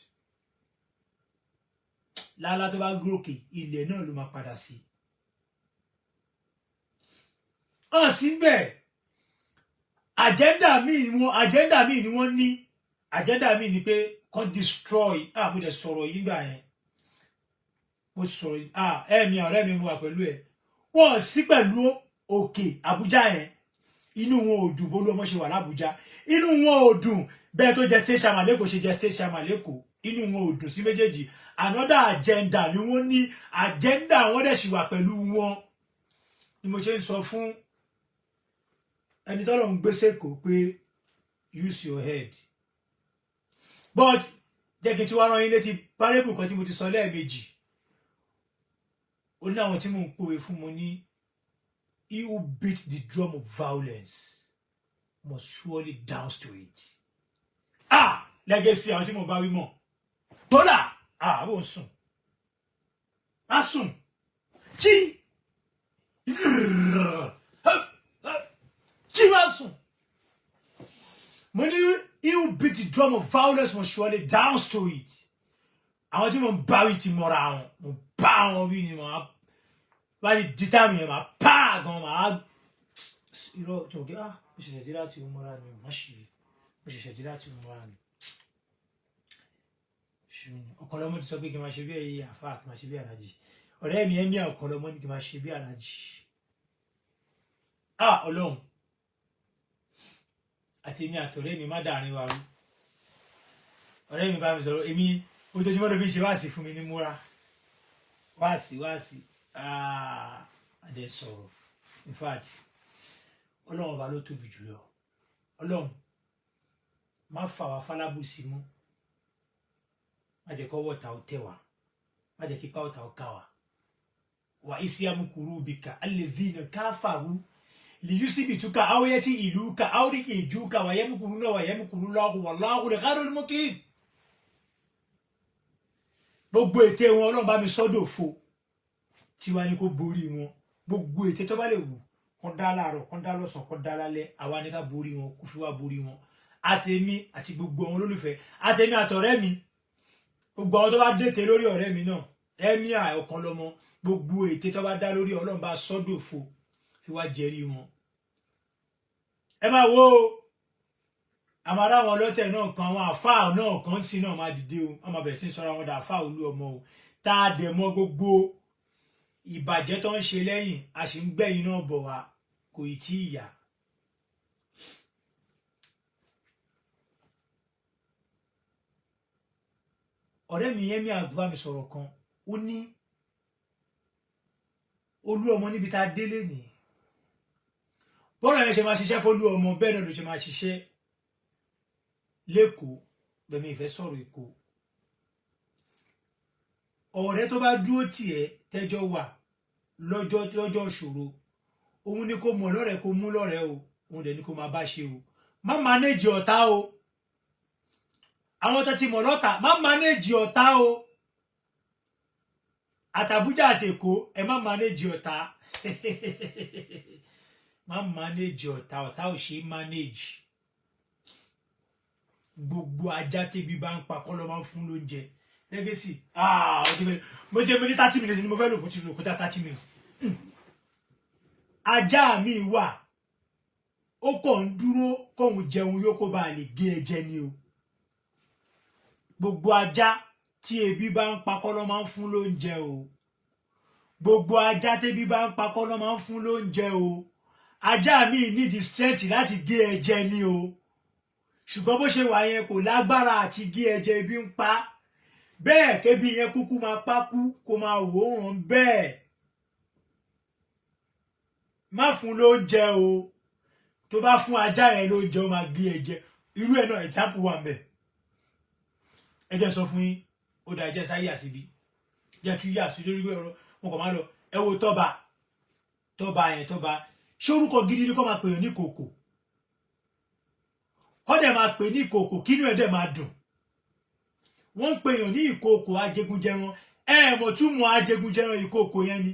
Lálá tó bá gòkè, ilẹ̀ náà ló máa padà sí. Hàn síbẹ̀, agenda míì wọn, agenda míì ni wọ́n ní. Agenda míì ni pé kàn destroy. Ah, mo dẹ̀ sọ̀rọ̀ yìí gbà yẹn, mo sọ̀rọ̀ yìí. Ah, ẹ̀mí ọ̀rẹ́ mi, mo wà pẹ̀lú ẹ̀. Wọ́n sí pẹ̀lú òkè Àbújá yẹn. Inú wọn ò dùn bólú ọmọ ṣe wà lábújá. Inú wọn ò dùn bẹ́ẹ̀ tó jẹ state chairman lẹ́kọ̀ọ́ ṣe jẹ state chairman lẹ́kọ̀ọ́. Inú wọn ò dùn sí méjèèjì. Another agenda ni wọ́n ní. Agenda wọn dẹ̀ sì wà pẹ̀lú wọn ni mo ṣe ń sọ fún ẹni tọ́lọ̀ ń gbé sẹ́kọ̀ọ́ pé use your head. But jẹ́ kí n tí wá rán yín létí parable kan tí mo ti sọ lẹ́ẹ̀mejì. Ó ní àwọn tí mò ń pòwe fún. Mo ní, "He who beat the drum of violence must surely dance to it." Ah, legacy, àwọn tí mo bá wí mọ̀ tọ́lá. Ah, bó ń sùn, má sùn, jí jí, má sùn. Mo ní, "He who beat the drum of violence must surely dance to it." Àwọn tí mo ń bá wí ti mọ́ra wọn. Mo bá wọn wí ni mo bá ti di táàmì yẹn, máa pa gan, máa irọ́ tí mo kí. Ah, mo ṣẹ̀ṣẹ̀ dé láti mọ́ra ni, má ṣe, mo ṣẹ̀ṣẹ̀ dé láti mọ́ra ni. Ọ̀kanlọ́mọ ti sọ pé kí n máa ṣe bí ẹ̀yẹ àfa, kí n máa ṣe bí alájì. Ọ̀rẹ́ mi ẹ̀mí ọ̀kanlọ́mọ ní kí n máa ṣe bí alájì. Ah, Ọlọ́run, àti èmi àtọ̀rẹ́ mi má dàrin wa rú. Ọ̀rẹ́ mi bá mi sọ̀rọ̀, èmi ojoojúmọ́ ló fi ń ṣe wáàsí fún mi ní múra wáàsí wáàsí. Adé sọ̀rọ̀. In fact, Ọlọ́run ọba ló tóbi jùlọ. Ọlọ́run má fà wá fálábùsí mú, má jẹ́ kọ́wọ́ ọ̀tá ó tẹ̀ wá, má jẹ́ kípa ọ̀tá ó ká wá. Wa isiyamukuru bika alladhina kafaru liyusibituka aw yati iluka aw yukhrijuka wa yamkuruna wa yamkuru Allahu wallahu khairul makirin. Gbogbo ète wọn, Ọlọ́run bá mi sọ́dọ̀ fo tiwa ni kò borí wọn. Gbogbo ète tó bá lè wù kán dá láàárọ̀, kán dá lọ́sàn, kán dá lálẹ́, àwa ni ká borí wọn, kó fi wá borí wọn. Àtèmi àti gbogbo àwọn olólùfẹ́, àtèmi àtọ̀rẹ́ mi, gbogbo àwọn tó bá dètè lórí ọ̀rẹ́ mi náà, ẹ̀mí ọ̀kan lọ́mọ, gbogbo ète tó bá dá lórí, Ọlọ́run bá sọ́dọ̀ fo fi wá jẹ́rí wọn. Ẹ máa wo àwọn ará wọn ọlọ́tẹ̀ náà kan, àwọn àfáà náà kan sí náà máa dìde o. Wọ́n máa bẹ̀rẹ̀ sí sọ́ra wọn dà àfáà olú ọmọ o, tá a dẹ̀ mọ́ gbogbo ìbàjẹ́ tó ń ṣe lẹ́yìn. A sì ń gbẹ̀yìn náà bọ̀ wá, kò ì tí ì yá. Ọ̀rẹ́ mi yẹn mi àgbà mi sọ̀rọ̀ kan, ó ní olú ọmọ níbi tá a délé nìyí, bọ́ọ̀lù yẹn ṣe máa ṣiṣẹ́ fólú ọmọ, bẹ́ẹ̀ náà ló ṣe máa ṣiṣẹ́ lẹ́kọ̀ọ́. Bẹ̀mí ìfẹ́ sọ̀rọ̀ Èkó. Ọ̀rẹ́ tó bá dúró tì ẹ́, tẹ́jọ́ wà lọ́jọ́ lọ́jọ́ ìṣòro, òun ni kò mọ̀ lọ́rẹ̀ẹ́, kò mú lọ́rẹ̀ẹ́ o, òun dẹ̀ ni kò máa bá ṣe o. Má manage ọ̀tá o. Àwọn tó ti mọ̀ lọ́tà, má manage ọ̀tá o. Àtàbújá àtèkó, ẹ má manage ọ̀tá, má manage ọ̀tá. Ọ̀tá ò ṣe é manage. Gbogbo ajá tẹ́bi bá ń pa kọ́ ló máa ń fún lóúnjẹ. Legacy, ah, mo jẹ́ mo ní 30 minutes ni mo fẹ́ lò, mo ti lò kọjá 30 minutes. Ajá mi wà, ó kàn ń dúró kóun jẹun yóò kó bá a lè gé ẹ jẹ ni o. Gbogbo ajá tí ebi bá ń pa kọ́ ló máa ń fún lóúnjẹ o. Gbogbo ajá tébi bá ń pa kọ́ ló máa ń fún lóúnjẹ o. Ajá mi need strength láti gé ẹ jẹ ni o, ṣùgbọ́n bó ṣe wà yẹn, kò lágbára àti gé ẹ jẹ, ebi ń pa bẹ́ẹ̀. Kébi yẹn kúkú máa pa kú, kó máa wò ó ràn bẹ́ẹ̀. Má fún lóúnjẹ o. Tó bá fún ajá yẹn lóúnjẹ, ó máa gé ẹ jẹ. Irú ẹ̀ náà, example wà ńbẹ̀. Ẹ jẹ́ sọ fún yín, ó dà, ẹ jẹ́ sáyé àsìbí, jẹ́ tún yà sí lórí ọ̀rọ̀. Mo kàn máa lọ, ẹ wo Tọ́ba. Tọ́ba yẹn, Tọ́ba, ṣé orúkọ gidi ni kó máa pè ní kòkò? Kọ́ dẹ̀ máa pè ní ìkòkò, kínú ẹ̀ dẹ̀ máa dùn. Wọ́n ń pèèyàn ní ìkòkò ajégunjẹran. Ẹ mọ̀ túmọ̀ ajégunjẹran ìkòkò yẹn ni?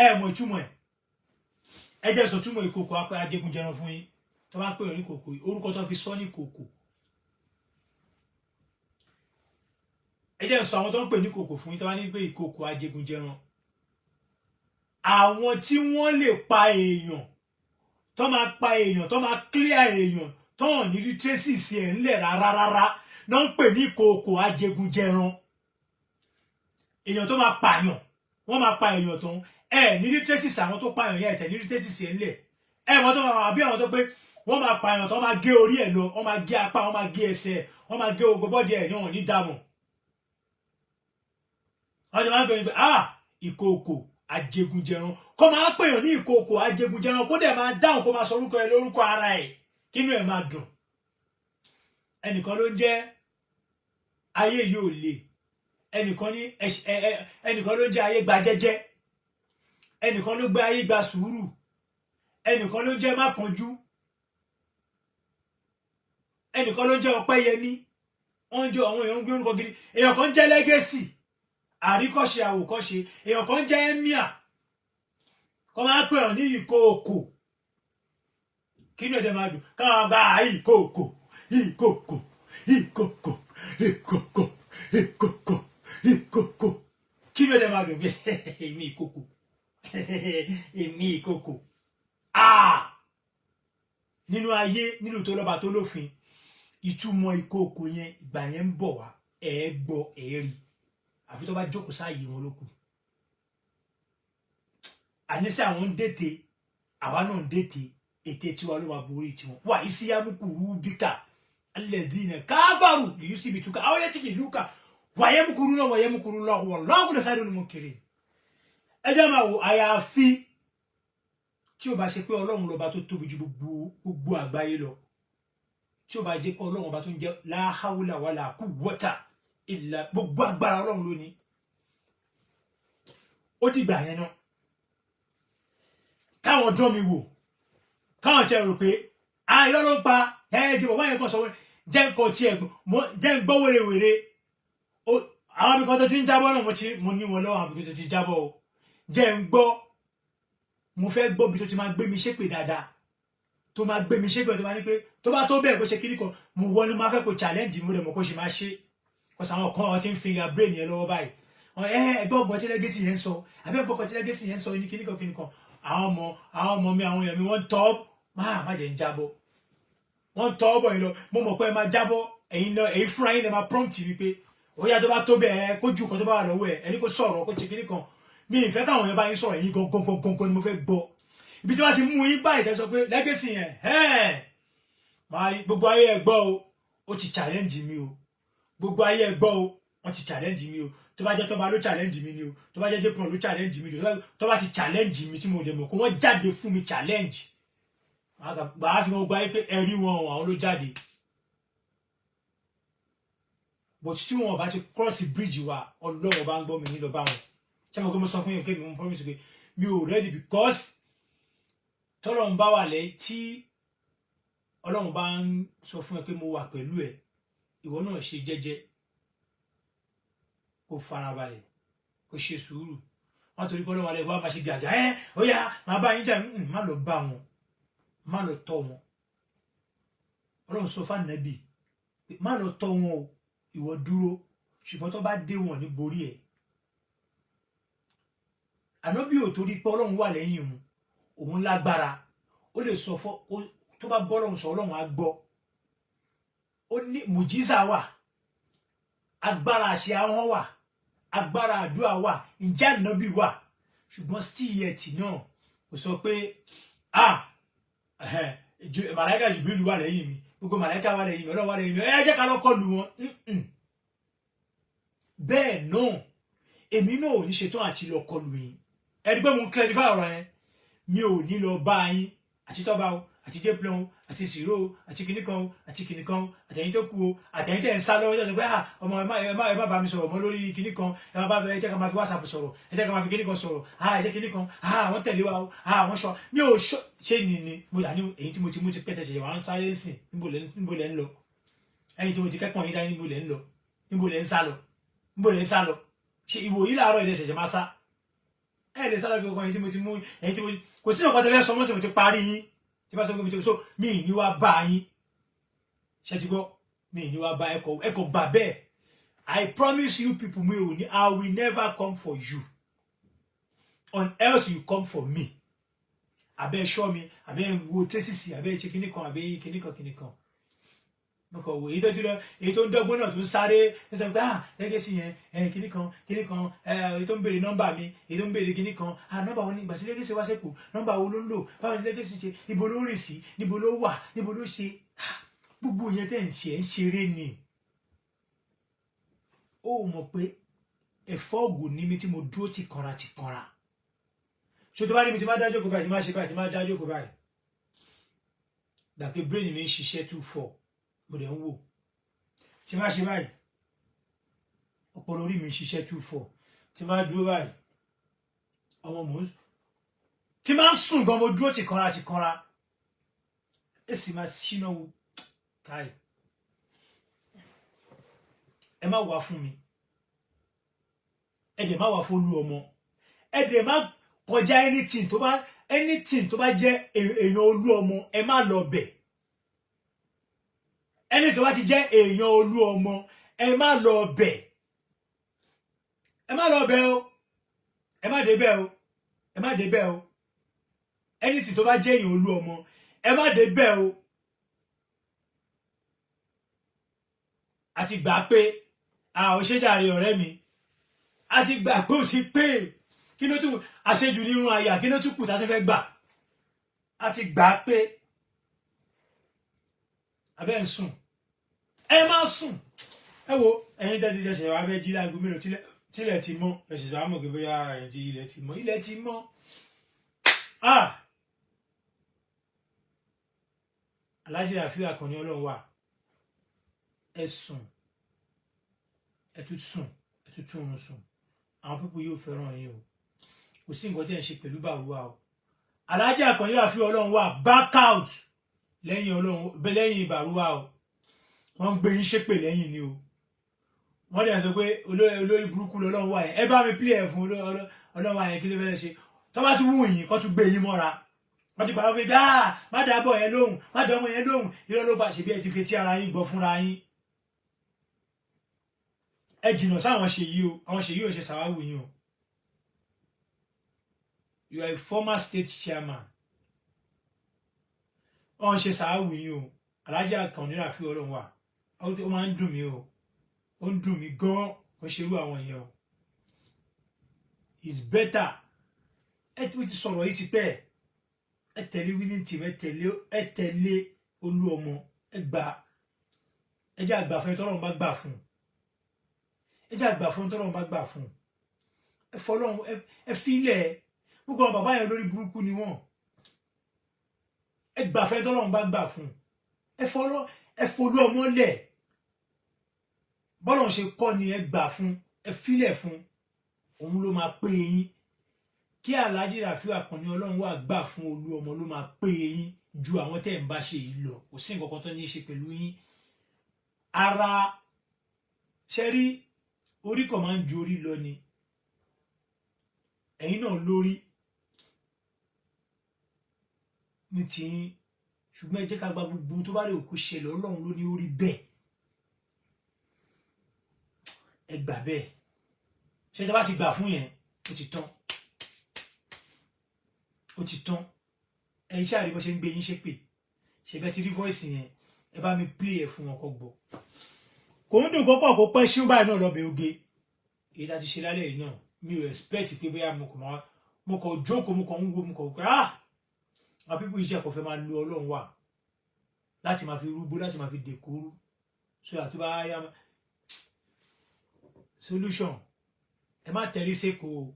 Ẹ mọ̀ túmọ̀ ẹ̀? Ẹ jẹ́ sọ túmọ̀ ìkòkò ajégunjẹran fún yín. Tó bá ń pèèyàn ní ìkòkò, orúkọ tó fi sọ ní ìkòkò, ẹ jẹ́ sọ àwọn tó ń pè ní ìkòkò fún yín. Tó bá ní pé ìkòkò ajégunjẹran, àwọn tí wọ́n lè pa èèyàn, tó máa pa èèyàn, tó máa clear èèyàn, tó hàn ní rí traces ẹ̀ ńlẹ̀ rárá rárá náà ń pè ní ìkòkò ajégunjẹran. Èèyàn tó máa pààyàn, wọ́n máa pa èèyàn tán, ẹ ní rí traces àwọn tó pààyàn yẹn, ẹ̀ tẹ̀ ní rí traces ẹ̀ ńlẹ̀. Ẹ wọ́n tó máa bí àwọn tó pé wọ́n máa pààyàn tó máa gé orí ẹ̀ lọ, wọ́n máa gé apá, wọ́n máa gé ẹsẹ̀, wọ́n máa gé ogo body ẹ̀ náà ní dààmú. Wọ́n ti máa ń pè ní pé, ah, ìkòkò ajégunjẹran. Kó máa pèèyàn ní ìkòkò ajégunjẹran, kó dẹ̀ máa dáhùn, kó máa sọ orúkọ ẹ lórúkọ ara ẹ̀, kínú ẹ̀ máa dùn. Ẹnìkan ló ń jẹ́ ayé yìí ò le. Ẹnìkan ní ẹnìkan ló ń jẹ́ ayé gba jẹ́jẹ́. Ẹnìkan ló gbé ayé gba sùúrù. Ẹnìkan ló ń jẹ́ má kánjú. Ẹnìkan ló ń jẹ́ Ọpẹ́yẹmí. Wọ́n ń jẹ́, àwọn èèyàn ń gbé orúkọ gidi. Èèyàn kan ń jẹ́ Legacy, àríkọ́ṣe, àwòkọ́ṣe. Èèyàn kan ń jẹ́ Emir. Kọ́ máa pè ọ́ ní ìkookò, kí ni ẹ̀dẹ̀ máa dùn káwọn gba ìkookò, ìkookò, ìkookò, ìkookò, ìkookò, ìkookò, kí ni ẹ̀dẹ̀ máa dùn pé èmi ìkookò, èmi ìkookò. Ah, nínú ayé, nínú tó lọ́ba tó lófin, ìtumọ̀ ìkookò yẹn, ìgbà yẹn ń bọ̀ wá. Ẹ̀ gbọ́, ẹ̀ rí, àfi tó bá jókòó sáàyè wọn ló kù. Àníṣe àwọn ń dètè, àwa náà ń dètè. Ètè tiwa ló máa borí tiwọn. Wà ìsíyàmùkù bíkà alladhina kafaru liyusbituka aw yaqtuluka wa yamkuruna wa yamkuru Allahu wallahu khairul makirin. Ẹ jẹ́ máa wò, àyàfi tí ó bá ṣe pé Ọlọ́run lọ́ba tó tóbi ju gbogbo àgbáyé lọ, tí ó bá jẹ́ pé Ọlọ́run ọba tó ń jẹ́ la hawla wala quwwata illa, gbogbo agbára Ọlọ́run lónìí. Ó dìgbà yẹn náà, káwọn dán mi wò, káwọn tiẹ̀ rò pé àìrọ́ ló ń pa. Ẹ jẹ́ bàbá yẹn kan sọ wọ́n jẹ́ nǹkan tiẹ̀ jẹ́ ń gbọ́ wèrèwèrè. Àwọn abìkan tó ti ń jábọ́ náà, mo ti mo ní wọn lọ́wọ́. Àwọn abìkan tó ti ń jábọ́ o, jẹ́ ń gbọ́. Mo fẹ́ gbọ́ bí tó ti máa gbé mi ṣépè dáadáa, tó máa gbé mi ṣépè, tó máa ní pé tó bá tó bẹ́ẹ̀, kó ṣe kíní kan. Mo wọ ni máa fẹ́ kó challenge mi, mo dẹ̀ mọ̀ kó ṣe máa ṣe. Kó sọ àwọn kan, àwọn tí ń fi ya brain yẹn lọ́wọ́ báyìí. Ẹ ẹgbẹ́ ọgbọ́n tí Legacy yẹn ń sọ, àbí ẹgbọ́n tí Legacy yẹn ń sọ ní kíní kan kíní kan. Àwọn ọmọ mi, àwọn èèyàn mi, wọ́n tọ́ máa má jẹ́ ń jábọ́. Wọ́n tọ́ bọ̀ yín lọ. Mo mọ̀ pé ẹ máa jábọ́. Ẹ̀yin lọ, ẹ̀yin fúnra yín lè máa prompt mi pé ó yá, tó bá tó bẹ́ẹ̀, kó ju nǹkan tó bá wà lọ́wọ́ ẹ̀, ẹni kó sọ̀rọ̀, kó ṣe kíní kan. Mi ì fẹ́ káwọn èèyàn bá yín sọ̀rọ̀. Ẹ̀yin gangan gangan ni mo fẹ́ gbọ́. Ibi tí wọ́n ti mú yín báyìí, tẹ́ sọ pé Legacy yẹn ẹ́ẹ̀ máa rí gbogbo ayé ẹ gbọ́ o, ó ti challenge mi o. Gbogbo ayé ẹ gbọ́ o, wọ́n ti challenge mi o. Tó bá jẹ́ Tọ́ba ló challenge mi ni o, tó bá jẹ́ Jépron ló challenge mi ni o, tó bá ti challenge mi, tí mo dẹ̀ mọ̀ kó wọ́n jáde fún mi challenge, màá fi wọn gba ayé pé ẹ rí wọn o, àwọn ló jáde. But tí wọn bá ti cross bridge wa, Ọlọ́run bá ń gbọ́ mi nílò bá wọn. Ṣé mo kí mo sọ fún yín pé mi mo promise pé mi ò ready, because tọ́lọ́run bá wà lẹ́yìn, tí Ọlọ́run bá ń sọ fún ẹ pé mo wà pẹ̀lú ẹ, ìwọ náà ṣe jẹ́jẹ́, kó farabalẹ̀, kó ṣe sùúrù. Wọn torí pé Ọlọ́run alẹ́ wàá máa ṣe gàgà ẹ, ó yá, máa bá yín jà. Má lọ bá wọn, má lọ tọ́ wọn. Ọlọ́run sọ fún Ànábì, má lọ tọ́ wọn o, ìwọ dúró. Ṣùgbọ́n tó bá dé, wọn ní borí ẹ̀. Ànábì ò torí pé Ọlọ́run wà lẹ́yìn òun, òun lágbára, ó lè sọ fọ́ tó bá bọ́ Ọlọ́run sọ, Ọlọ́run á gbọ́. Ó ní mùjísà wà. Agbára àṣẹ ahọ́n wà, agbára àdúrà wà, ǹjẹ́ ànábì wà, ṣùgbọ́n still yet náà kò sọ pé, ah, màláìka Jìbìrìlù wà lẹ́yìn mi, gbogbo màláìka wà lẹ́yìn mi, Ọlọ́run wà lẹ́yìn mi, ẹ jẹ́ ká lọ kọlù wọn. Bẹ́ẹ̀ náà èmi náà ò ní ṣetán àti lọ kọlù yín. Ẹni pé mo ń clarify ọ̀rọ̀ yẹn, mi ò ní lọ bá yín, àti tọ́ba o, àti jẹ́pìlọ́n o, àti sìró o, àti kìnnìkan o, àti kìnnìkan o, àtẹ̀yìn tó kú o, àtẹ̀yìn tẹ̀ ń sá lọ́wọ́ tó sọ pé, ah, ọmọ, ẹ má bá mi sọ̀rọ̀ mọ́ lórí kìnnìkan, ẹ má bá ẹ jẹ́ ká máa fi WhatsApp sọ̀rọ̀, ẹ jẹ́ ká máa fi kìnnìkan sọ̀rọ̀, ah, ẹ jẹ́ kìnnìkan, ah, wọ́n tẹ̀lé wa o, ah, wọ́n sọ mi ò sọ ṣé ni mo dà ní èyí tí mo ti mú ti pẹ́ tẹ̀sẹ̀ wà ń sáré sìn. Níbo lẹ́ ń lọ? Ẹ̀yìn tí mo ti kẹ́kọ̀ọ́ yín dání, níbo lẹ́ ń lọ? Níbo lẹ́ ń sá lọ? Níbo lẹ́ ń sá lọ? Ṣe ìwò yìí làárọ̀ ilẹ̀ ṣẹ̀ṣẹ̀ máa sá? Ẹ lè sá lọ bí ọkọ yín tí mo ti mú ẹ̀yìn tí mo kò sí ọkọ tẹ́fẹ́ sọ mọ́ sí, mo ti parí yín tí bá sọ pé mi ti so mi ní wá bá yín. Ṣe ti gbọ́? Mi ní wá bá ẹkọ gbà bẹ́ẹ̀. I promise you people, mi ò ní, I will never come for you unless you come for me. Abẹ́ ṣọ́ mi, abẹ́ wo tẹ́sísì, abẹ́ ṣe kíní kan, abẹ́ kíní kan kíní kan. Mo kàn wò èyí tó ti lọ, èyí tó ń dọ́gbọ́n náà, tó ń sáré, tó sọ pé, ah, Legacy yẹn, ẹ kíní kan kíní kan, ẹ èyí tó ń béèrè nọ́mbà mi, èyí tó ń béèrè kíní kan, ah, nọ́mbà wo ni? Ìgbà tí Legacy wá sẹ́kù, nọ́mbà wo ló ń lò? Báwo ni Legacy ṣe? Ibo ló rìn sí? Níbo ló wà? Níbo ló ṣe? Gbogbo yẹn tẹ̀ ń ṣe, ẹ̀ ń ṣeré ni. Ó mọ̀ pé ẹ̀fọ́ ògùn ní mi tí mo dúró tì kanra tì kanra. Ṣé tó bá rí mi tí máa dájókòó báyìí, tí máa ṣe báyìí, tí máa dájókòó báyìí, gbà pé brain mi ń ṣiṣẹ́ 24. Mo dẹ̀ ń wò tí máa ṣe báyìí, ọpọlọ orí mi ń ṣiṣẹ́ 24. Tí máa dúró báyìí, ọmọ mò ń tí máa ń sùn gan, mo dúró tì kanra tì kanra. Èsì máa ṣínà wo káì. Ẹ má wá fún mi, ẹ dẹ̀ má wá fún olú ọmọ, ẹ dẹ̀ má kọjá anything tó bá jẹ́ èèyàn olú ọmọ, ẹ má lọ bẹ̀. Anything tó bá ti jẹ́ èèyàn olú ọmọ, ẹ má lọ bẹ̀, ẹ má lọ bẹ̀ o, ẹ má dé bẹ̀ o, ẹ má dé bẹ̀ o. Anything tó bá jẹ́ èèyàn olú ọmọ, ẹ má dé bẹ̀ o. Àti gbà pé a ò ṣe jàre ọ̀rẹ́ mi, a ti gbà pé ó ti pé. Kí ló tún àṣejù ní irun àyà? Kí ló tún kù tá a tún fẹ́ gbà? A ti gbà pé abẹ́ ń sùn, ẹ má sùn. Ẹ wo ẹ̀yin tẹ́ ti ṣẹ̀ṣẹ̀ wá fẹ́ jí láago mélòó tílẹ̀ ti mọ́, ẹ ṣẹ̀ṣẹ̀ wá mọ̀ pé bóyá ẹ̀yin tí ilẹ̀ ti mọ́, ilẹ̀ ti mọ́. Ah, Alhaji Rafiu Àkànní Ọlọ́run wà. Ẹ sùn, ẹ tún sùn, ẹ tún tún un sùn. Àwọn pípọ̀ yóò fẹ́ràn yín o. Kò sí nǹkan tẹ́ ń ṣe pẹ̀lú bàrúwà o. Alhaji Àkànní Rafiu Ọlọ́run wà, back out lẹ́yìn Ọlọ́run, lẹ́yìn bàrúwà o. Wọ́n ń gbé yín ṣépè lẹ́yìn ni o. Wọ́n dẹ̀ sọ pé olórí burúkú lọ́lọ́run wà yẹn. Ẹ bá mi pílẹ̀ ẹ̀ fún Ọlọ́run wà yẹn. Kí ló fẹ́ ṣe? Tó bá tún wù yín, kó tún gbé yín mọ́ra. Wọ́n ti pàrọ̀ fún ibi, ah, má dà bọ̀ yẹn lóhùn, má dà ọmọ yẹn lóhùn. Irọ́ ló bá ṣe bí ẹ ti fi tí ara yín gbọ́ fúnra yín. Ẹ jìnnà sáwọn ṣe yìí o. Àwọn ṣe yìí ò ṣe sàwáwù yín o. You are a former state chairman. Wọ́n ṣe sàwáwù yín o. Alhaji Àkànní Rafiu Ọlọ́run wà, ó máa ń dùn mí o, ó ń dùn mí gan-an. Wọ́n ṣerú àwọn yẹn o. It's better ẹ ti sọ̀rọ̀ yìí ti pẹ́. Ẹ tẹ̀lé winning team, ẹ tẹ̀lé olú ọmọ. Ẹ gbà, ẹ jẹ́ àgbà fún ẹ tọ́lọ́run bá gbà fún. Ẹ jẹ́ àgbà fún tọ́lọ́run bá gbà fún. Ẹ fọlọ́run, ẹ filẹ̀. Gbogbo àwọn bàbá yẹn, lórí burúkú ni wọ́n. Ẹ gbà fún ẹ tọ́lọ́run bá gbà fún. Ẹ fọlọ́, ẹ folú ọmọ lẹ̀. Bọ́lọ̀ ṣe kọ́ ni ẹ gbà fún, ẹ filẹ̀ fún. Òun ló máa pé yín. Kí Alhaji Rafiu Àkànní Ọlọ́run wà gbà fún olú ọmọ ló máa pé yín ju àwọn tẹ́ ẹ̀ ń bá ṣe yìí lọ. Kò sí nǹkan kan tó ní í ṣe pẹ̀lú yín. Ara ṣe rí, orí kan máa ń ju orí lọ ni. Ẹ̀yin náà lórí ní tiyín, ṣùgbọ́n ẹ jẹ́ ká gba gbogbo tó bá rí òkú ṣẹlẹ̀, Ọlọ́run ló ní ó rí bẹ́ẹ̀. Ẹ gbà bẹ́ẹ̀. Ṣé tí a bá ti gbà fún yẹn, ó ti tán, ó ti tán. Ẹ̀yin ṣáà rí bó ṣe ń gbé yín ṣépè. Ṣe bẹ́ẹ̀ ti rí voice yẹn? Ẹ bá mi play ẹ̀ fún wọn kó gbọ́. Kò ń dùn kó pọ̀ kó pẹ́ ṣú báyìí náà lọ́bẹ̀ oge. Èyí tá a ti ṣe lálẹ́ yìí náà, mi ò expect pé bóyá mo kàn máa, mo kàn jókòó, mo kàn ń wo, mo kàn pé, ah, àwọn people yìí jẹ́ kó fẹ́ máa lo Ọlọ́run wà láti máa fi rúgbó, láti máa fi dèkóru, so àti bá yá solution. Ẹ má tẹ̀lé sẹ́kọ̀ọ́.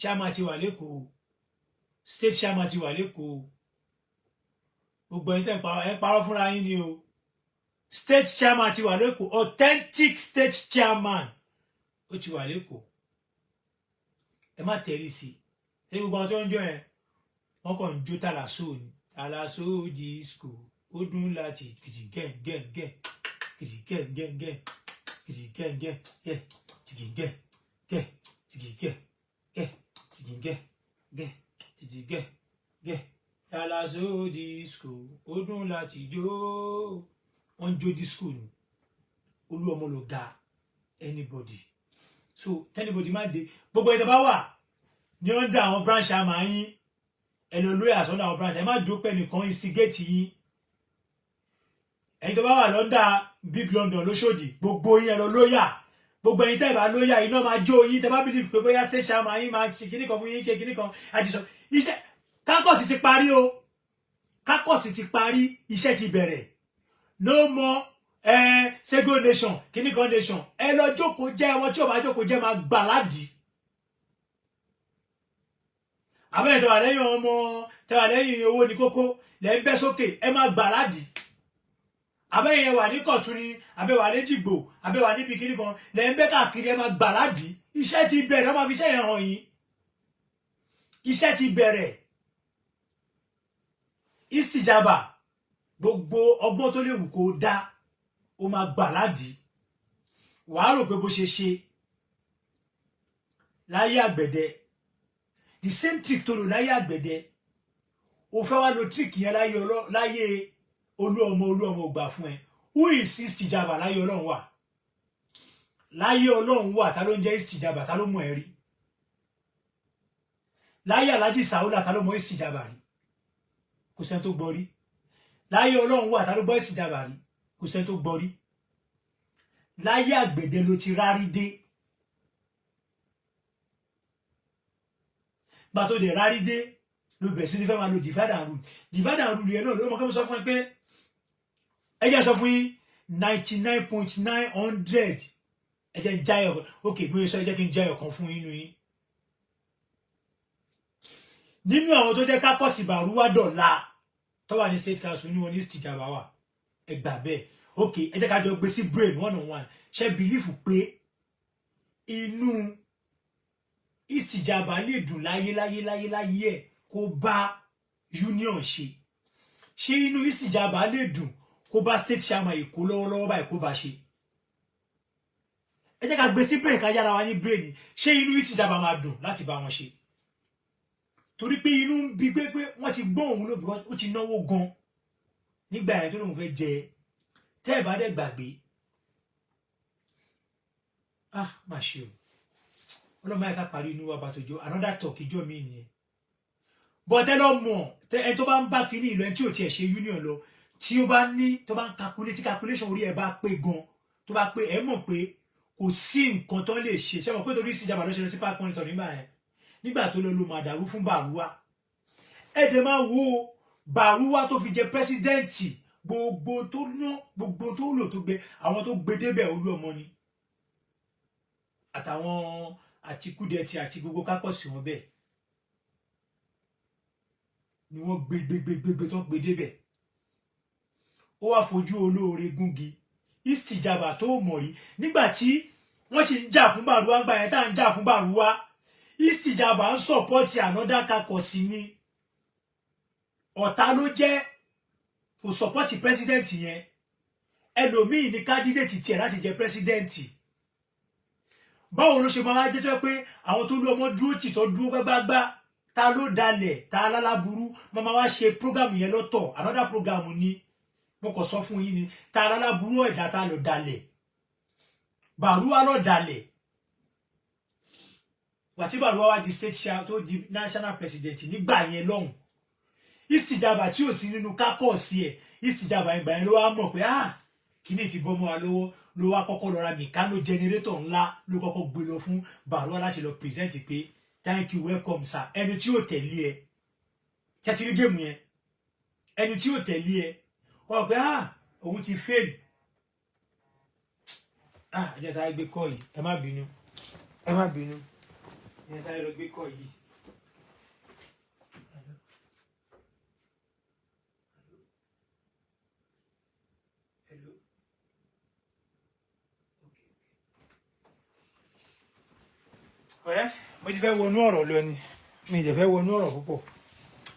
Chairman ti wà lẹ́kọ̀ọ́, state chairman ti wà lẹ́kọ̀ọ́. Gbogbo ẹ̀yin tẹ́ ń parọ́ fúnra yín ni o. State chairman ti wà lẹ́kọ̀ọ́, authentic state chairman ó ti wà lẹ́kọ̀ọ́. Ẹ má tẹ̀lé sí i. Ṣé gbogbo àwọn tó ń jó yẹn, wọ́n kàn ń jó tàlàsó ni? Tàlàsó disco, ó dún láti kìtì gẹ́n gẹ́n gẹ́n, kìtì gẹ́n gẹ́n gẹ́n, kìtì gẹ́n gẹ́n gẹ́n, tìkì gẹ́n gẹ́n, tìkì gẹ́n gẹ́n, tìkì gẹ́n gẹ́n, tìkì gẹ́n gẹ́n. Tàlàsó disco, ó dún láti jó. Wọ́n ń jó disco ni. Olú ọmọ ló ga anybody, so anybody má dé. Gbogbo ìjọba wà ní under àwọn branch àmà yín, ẹ lọ lóyè àsọdọ̀ àwọn branch. Ẹ má dúpẹ́ nìkan instigate yín. Ẹ̀yin tó bá wà lọ́ndà Big London lóṣòdì, gbogbo yín, ẹ lọ lóyà. Gbogbo ẹ̀yin tẹ́ ẹ bá lóyà, iná máa jó yín. Tẹ́ bá believe pé bóyá state chairman yín máa ṣe kíní kan fún yín, ké kíní kan àti sọ iṣẹ́. Caucus ti parí o, caucus ti parí, iṣẹ́ ti bẹ̀rẹ̀. No more Sego nation, kíní kan nation. Ẹ lọ jókòó jẹ́. Wọn tí ò bá jókòó jẹ́ máa gbà ládìí. Àbẹ́yẹ tẹ́wà lẹ́yìn ọmọ, tẹ́wà lẹ́yìn owó ní kókó lẹ́ ń bẹ́ sókè, ẹ máa gbà ládìí. Àbẹ́yẹ wà ní Kọ̀tún ni, àbẹ́wà lẹ́jìgbò, àbẹ́wà níbi kíní kan lẹ́ ń bẹ́ káàkiri, ẹ máa gbà ládìí. Iṣẹ́ ti bẹ̀rẹ̀, wọ́n máa fi iṣẹ́ yẹn hàn yín. Iṣẹ́ ti bẹ̀rẹ̀. Istijaba, gbogbo ọgbọ́n tó lè wù kó dá, ó máa gbà ládìí. Wàá rò pé bó ṣe ṣe láyé àgbẹ̀dẹ, the same trick tó lò láyé àgbẹ̀dẹ, o fẹ́ wá lo trick yẹn láyé ọlọ́, láyé olú ọmọ. Olú ọmọ ò gbà fún ẹ. Who is Istijaba láyé Ọlọ́run wà? Láyé Ọlọ́run wà, ta ló ń jẹ́ Istijaba? Ta ló mọ̀ ẹ́ rí? Láyé Alhaji Saula, ta ló mọ̀ Istijaba rí? Kò sẹ́ni tó gbọ́ rí. Láyé Ọlọ́run wà, ta ló gbọ́ Istijaba rí? Kò sẹ́ni tó gbọ́ rí. Láyé àgbẹ̀dẹ ló ti rárí dé. Gba tó dẹ̀ rárí dé, ló bẹ̀rẹ̀ sí ní fẹ́ máa lo divide and rule. Divide and rule yẹn náà ló mọ̀ kí mo sọ fún ẹ pé, ẹ jẹ́ sọ fún yín, 99.900. Ẹ jẹ́ ń já ẹyọ. Ok, mo yẹ sọ, ẹ jẹ́ kí n já ẹyọ kan fún yín nínú yín, nínú àwọn tó jẹ́ caucus Bàrúwá dọ̀la tó wà ní state council ní wọn ní Istijaba wà. Ẹ gbà bẹ́ẹ̀. Ok, ẹ jẹ́ ká jọ gbé sí brain one on one. Ṣe believe pé inú Istijaba lè dùn láyé láyé láyé láyé ẹ kó bá union ṣe? Ṣé inú Istijaba lè dùn kó bá state chairman Èkó lọ́wọ́lọ́wọ́ báyìí, kó bá ṣe? Ẹ jẹ́ ká gbé sí brain, ká yára wa ní brain. Ṣé inú Istijaba máa dùn láti bá wọn ṣe? Torí pé inú ń bi pé wọ́n ti gbọ́ òun ló, because ó ti náwó gan nígbà yẹn tó lóun fẹ́ jẹ. Tẹ́ ẹ̀ bá dẹ̀ gbàgbé, ah, má ṣe o. Ọlọ́mọ ayé ká parí inú wa bá tó jọ. Another talk ìjọ mi nìyẹn. But ẹ lọ mọ̀, ẹni tó bá ń bá kínní ìlú, ẹni tí ò tiẹ̀ ṣe union lọ, tí ó bá ní, tó bá ń calculate, tí calculation orí ẹ bá pé gan, tó bá pé, ẹ mọ̀ pé kò sí nǹkan tó lè ṣe. Ṣé mọ̀ pé torí ìsìjàmbá ló ṣe lọ sí park monitor nígbà yẹn, nígbà tó lọ lo màdàrú fún Bàrúwá? Ẹ dẹ̀ máa wo Bàrúwá tó fi jẹ president, gbogbo tó ná, gbogbo tó lò, tó gbé àwọn tó gbé débẹ̀, olú ọmọ ni àtàwọn àti Kúdẹ̀tì àti gbogbo caucus wọn bẹ́ẹ̀ ni wọ́n gbé gbé gbé gbé gbé tó gbé débẹ̀. Ó wá fojú olóore gúngi. Istijaba tó mọ̀ rí nígbà tí wọ́n ti ń jà fún Bàrúwá gbà yẹn, tá à ń jà fún Bàrúwá, Istijaba ń support another caucus ni. Ọ̀tá ló jẹ́, kò support president yẹn. Ẹlòmíì ní candidate tiẹ̀ láti jẹ president. Báwo ló ṣe máa jẹ́ tó yẹ pé àwọn tó lú ọmọ dúró tì, tó dúró gbágbágbá, ta ló dalẹ̀, ta láláburú? Mo máa wá ṣe program yẹn lọ́tọ̀, another program ni. Mo kàn sọ fún yín ni, ta láláburú ẹ̀dá, ta ló dalẹ̀? Bàrúwá ló dalẹ̀. Wàtí Bàrúwá wá di state chair, tó di national president nígbà yẹn lọ́hùn, Istijaba tí ò sí nínú caucus ẹ̀, Istijaba ìgbà yẹn ló wá mọ̀ pé, ah. Kíní ti bọ́ mọ́ wa lọ́wọ́. Ló wá kọ́kọ́ lọ ra Mikano generator ńlá, ló kọ́kọ́ gbé lọ fún Bàrúwá láti lọ present pé, "Thank you, welcome sir." Ẹni tí ó tẹ̀lé ẹ tẹ́tí game yẹn, ẹni tí ó tẹ̀lé ẹ, wọ́n pẹ́, ah, òun ti fail. Ah, ẹ jẹ́ sáré gbé kọ́ yìí. Ẹ má bínú, ẹ má bínú, ẹ jẹ́ sáré lọ gbé kọ́ yìí. Hello. Hello. Okay. Ọ̀rẹ́, mo ti fẹ́ wọnú ọ̀rọ̀ lọ ni, mi ì dẹ̀ fẹ́ wọnú ọ̀rọ̀ púpọ̀,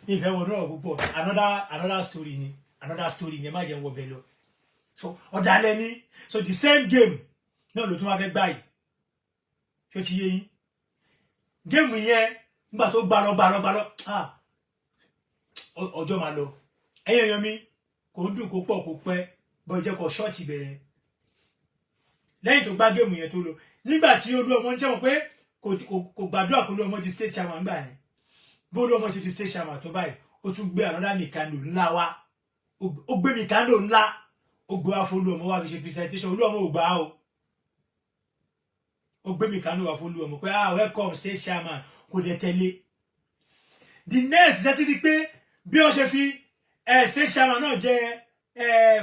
mi ì fẹ́ wọnú ọ̀rọ̀ púpọ̀. Another story ni, another story ni. Ẹ má jẹ́ ń wọ bẹ́ẹ̀ lọ. So ọ̀dàlẹ̀ ni. So the same game náà ló tún wá fẹ́ gbá yìí. Ṣó ti yé yín? Game yẹn, nígbà tó gbà lọ, gbà lọ, gbà lọ, ah, ọjọ́ máa lọ. Ẹ̀yin èèyàn mi, kò ń dùn kó pọ̀ kó pẹ́ bọ́ jẹ́ kó ṣọ́ọ̀tì bẹ̀rẹ̀. Lẹ́yìn tó gbá game yẹn tó lọ, nígbà tí Olúọmọ ń jẹ́wọ́ pé kò gbàdúrà kó Olúọmọ di state chairman gbà yẹn, bó Olúọmọ ti di state chairman tó báyìí, ó tún gbé another Mikano ńlá wá. Ó gbé Mikano ńlá, ó gbé wá fún Olúọmọ, wá fi ṣe presentation. Olúọmọ ò gbà á o. Ó gbé Mikano wá fún Olúọmọ pé, "Ah, welcome, state chairman." Kò dẹ̀ tẹ̀lé. The next ṣe ti di pé bí wọ́n ṣe fi state chairman náà jẹ,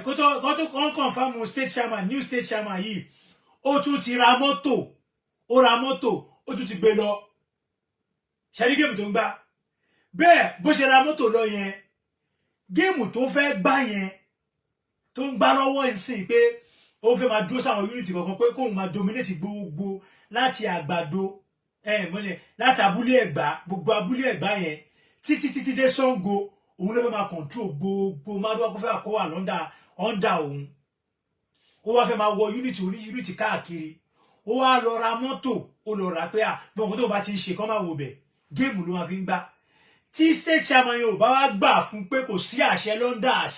kó tó kàn confirm state chairman, new state chairman yìí, ó tún ti ra mọ́tò. Ó ra mọ́tò, ó tún ti gbé lọ. Ṣẹ́rí game tó ń gbá bẹ́ẹ̀? Bó ṣe ra mọ́tò lọ yẹn, game tó fẹ́ gbá yẹn, tó ń gbá lọ́wọ́ ìsìn, pé ó fẹ́ máa dúró sáwọn unit kankan, pé kóun máa dominate gbogbo láti Àgbàdo ẹ mọ́lẹ̀, láti Abúlé Ẹ̀gbá, gbogbo Abúlé Ẹ̀gbá yẹn títí títí dé Ṣàngó. Òun ló fẹ́ máa control gbogbo márùwá, kó fẹ́ kó wà l'under òun. Ó wá fẹ́ máa wọ unit oní unit káàkiri. Ó wá lọ ra mọ́tò. Ó lọ rà pé à gbọ̀ngàn tó bá ti ń ṣe kọ́ máa wò bẹ̀. Game ló máa fi ń gbá. Tí state chairman yóò bá wá gbà fún pé kò sí àṣẹ l'under,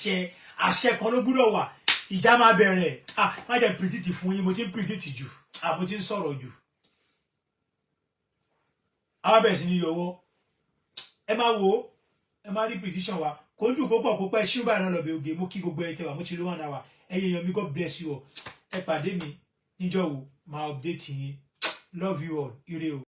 àṣẹ kan ló gbúdọ̀ wà, ìjà máa bẹ̀rẹ̀. Ah, má jẹ́ predict fún yín. Mo ti ń predict jù. Ah, mo ti ń sọ̀rọ̀ jù. Àwọn bẹ̀rẹ̀ sí ní yọwọ́. Ẹ máa wò ó, ẹ máa rí prediction wa. Kò ń dùn kó pọ̀ kó pẹ́ ṣíwá ìran lọ́bẹ̀ oge. Mo kí gbogbo ẹ tẹwà, mo ti ló wà náà wà. Ẹ̀yin èèyàn mi, God bless you all. Ẹ pàdé mi níjọ́ wo, máa update yín. Love you all. Ire o.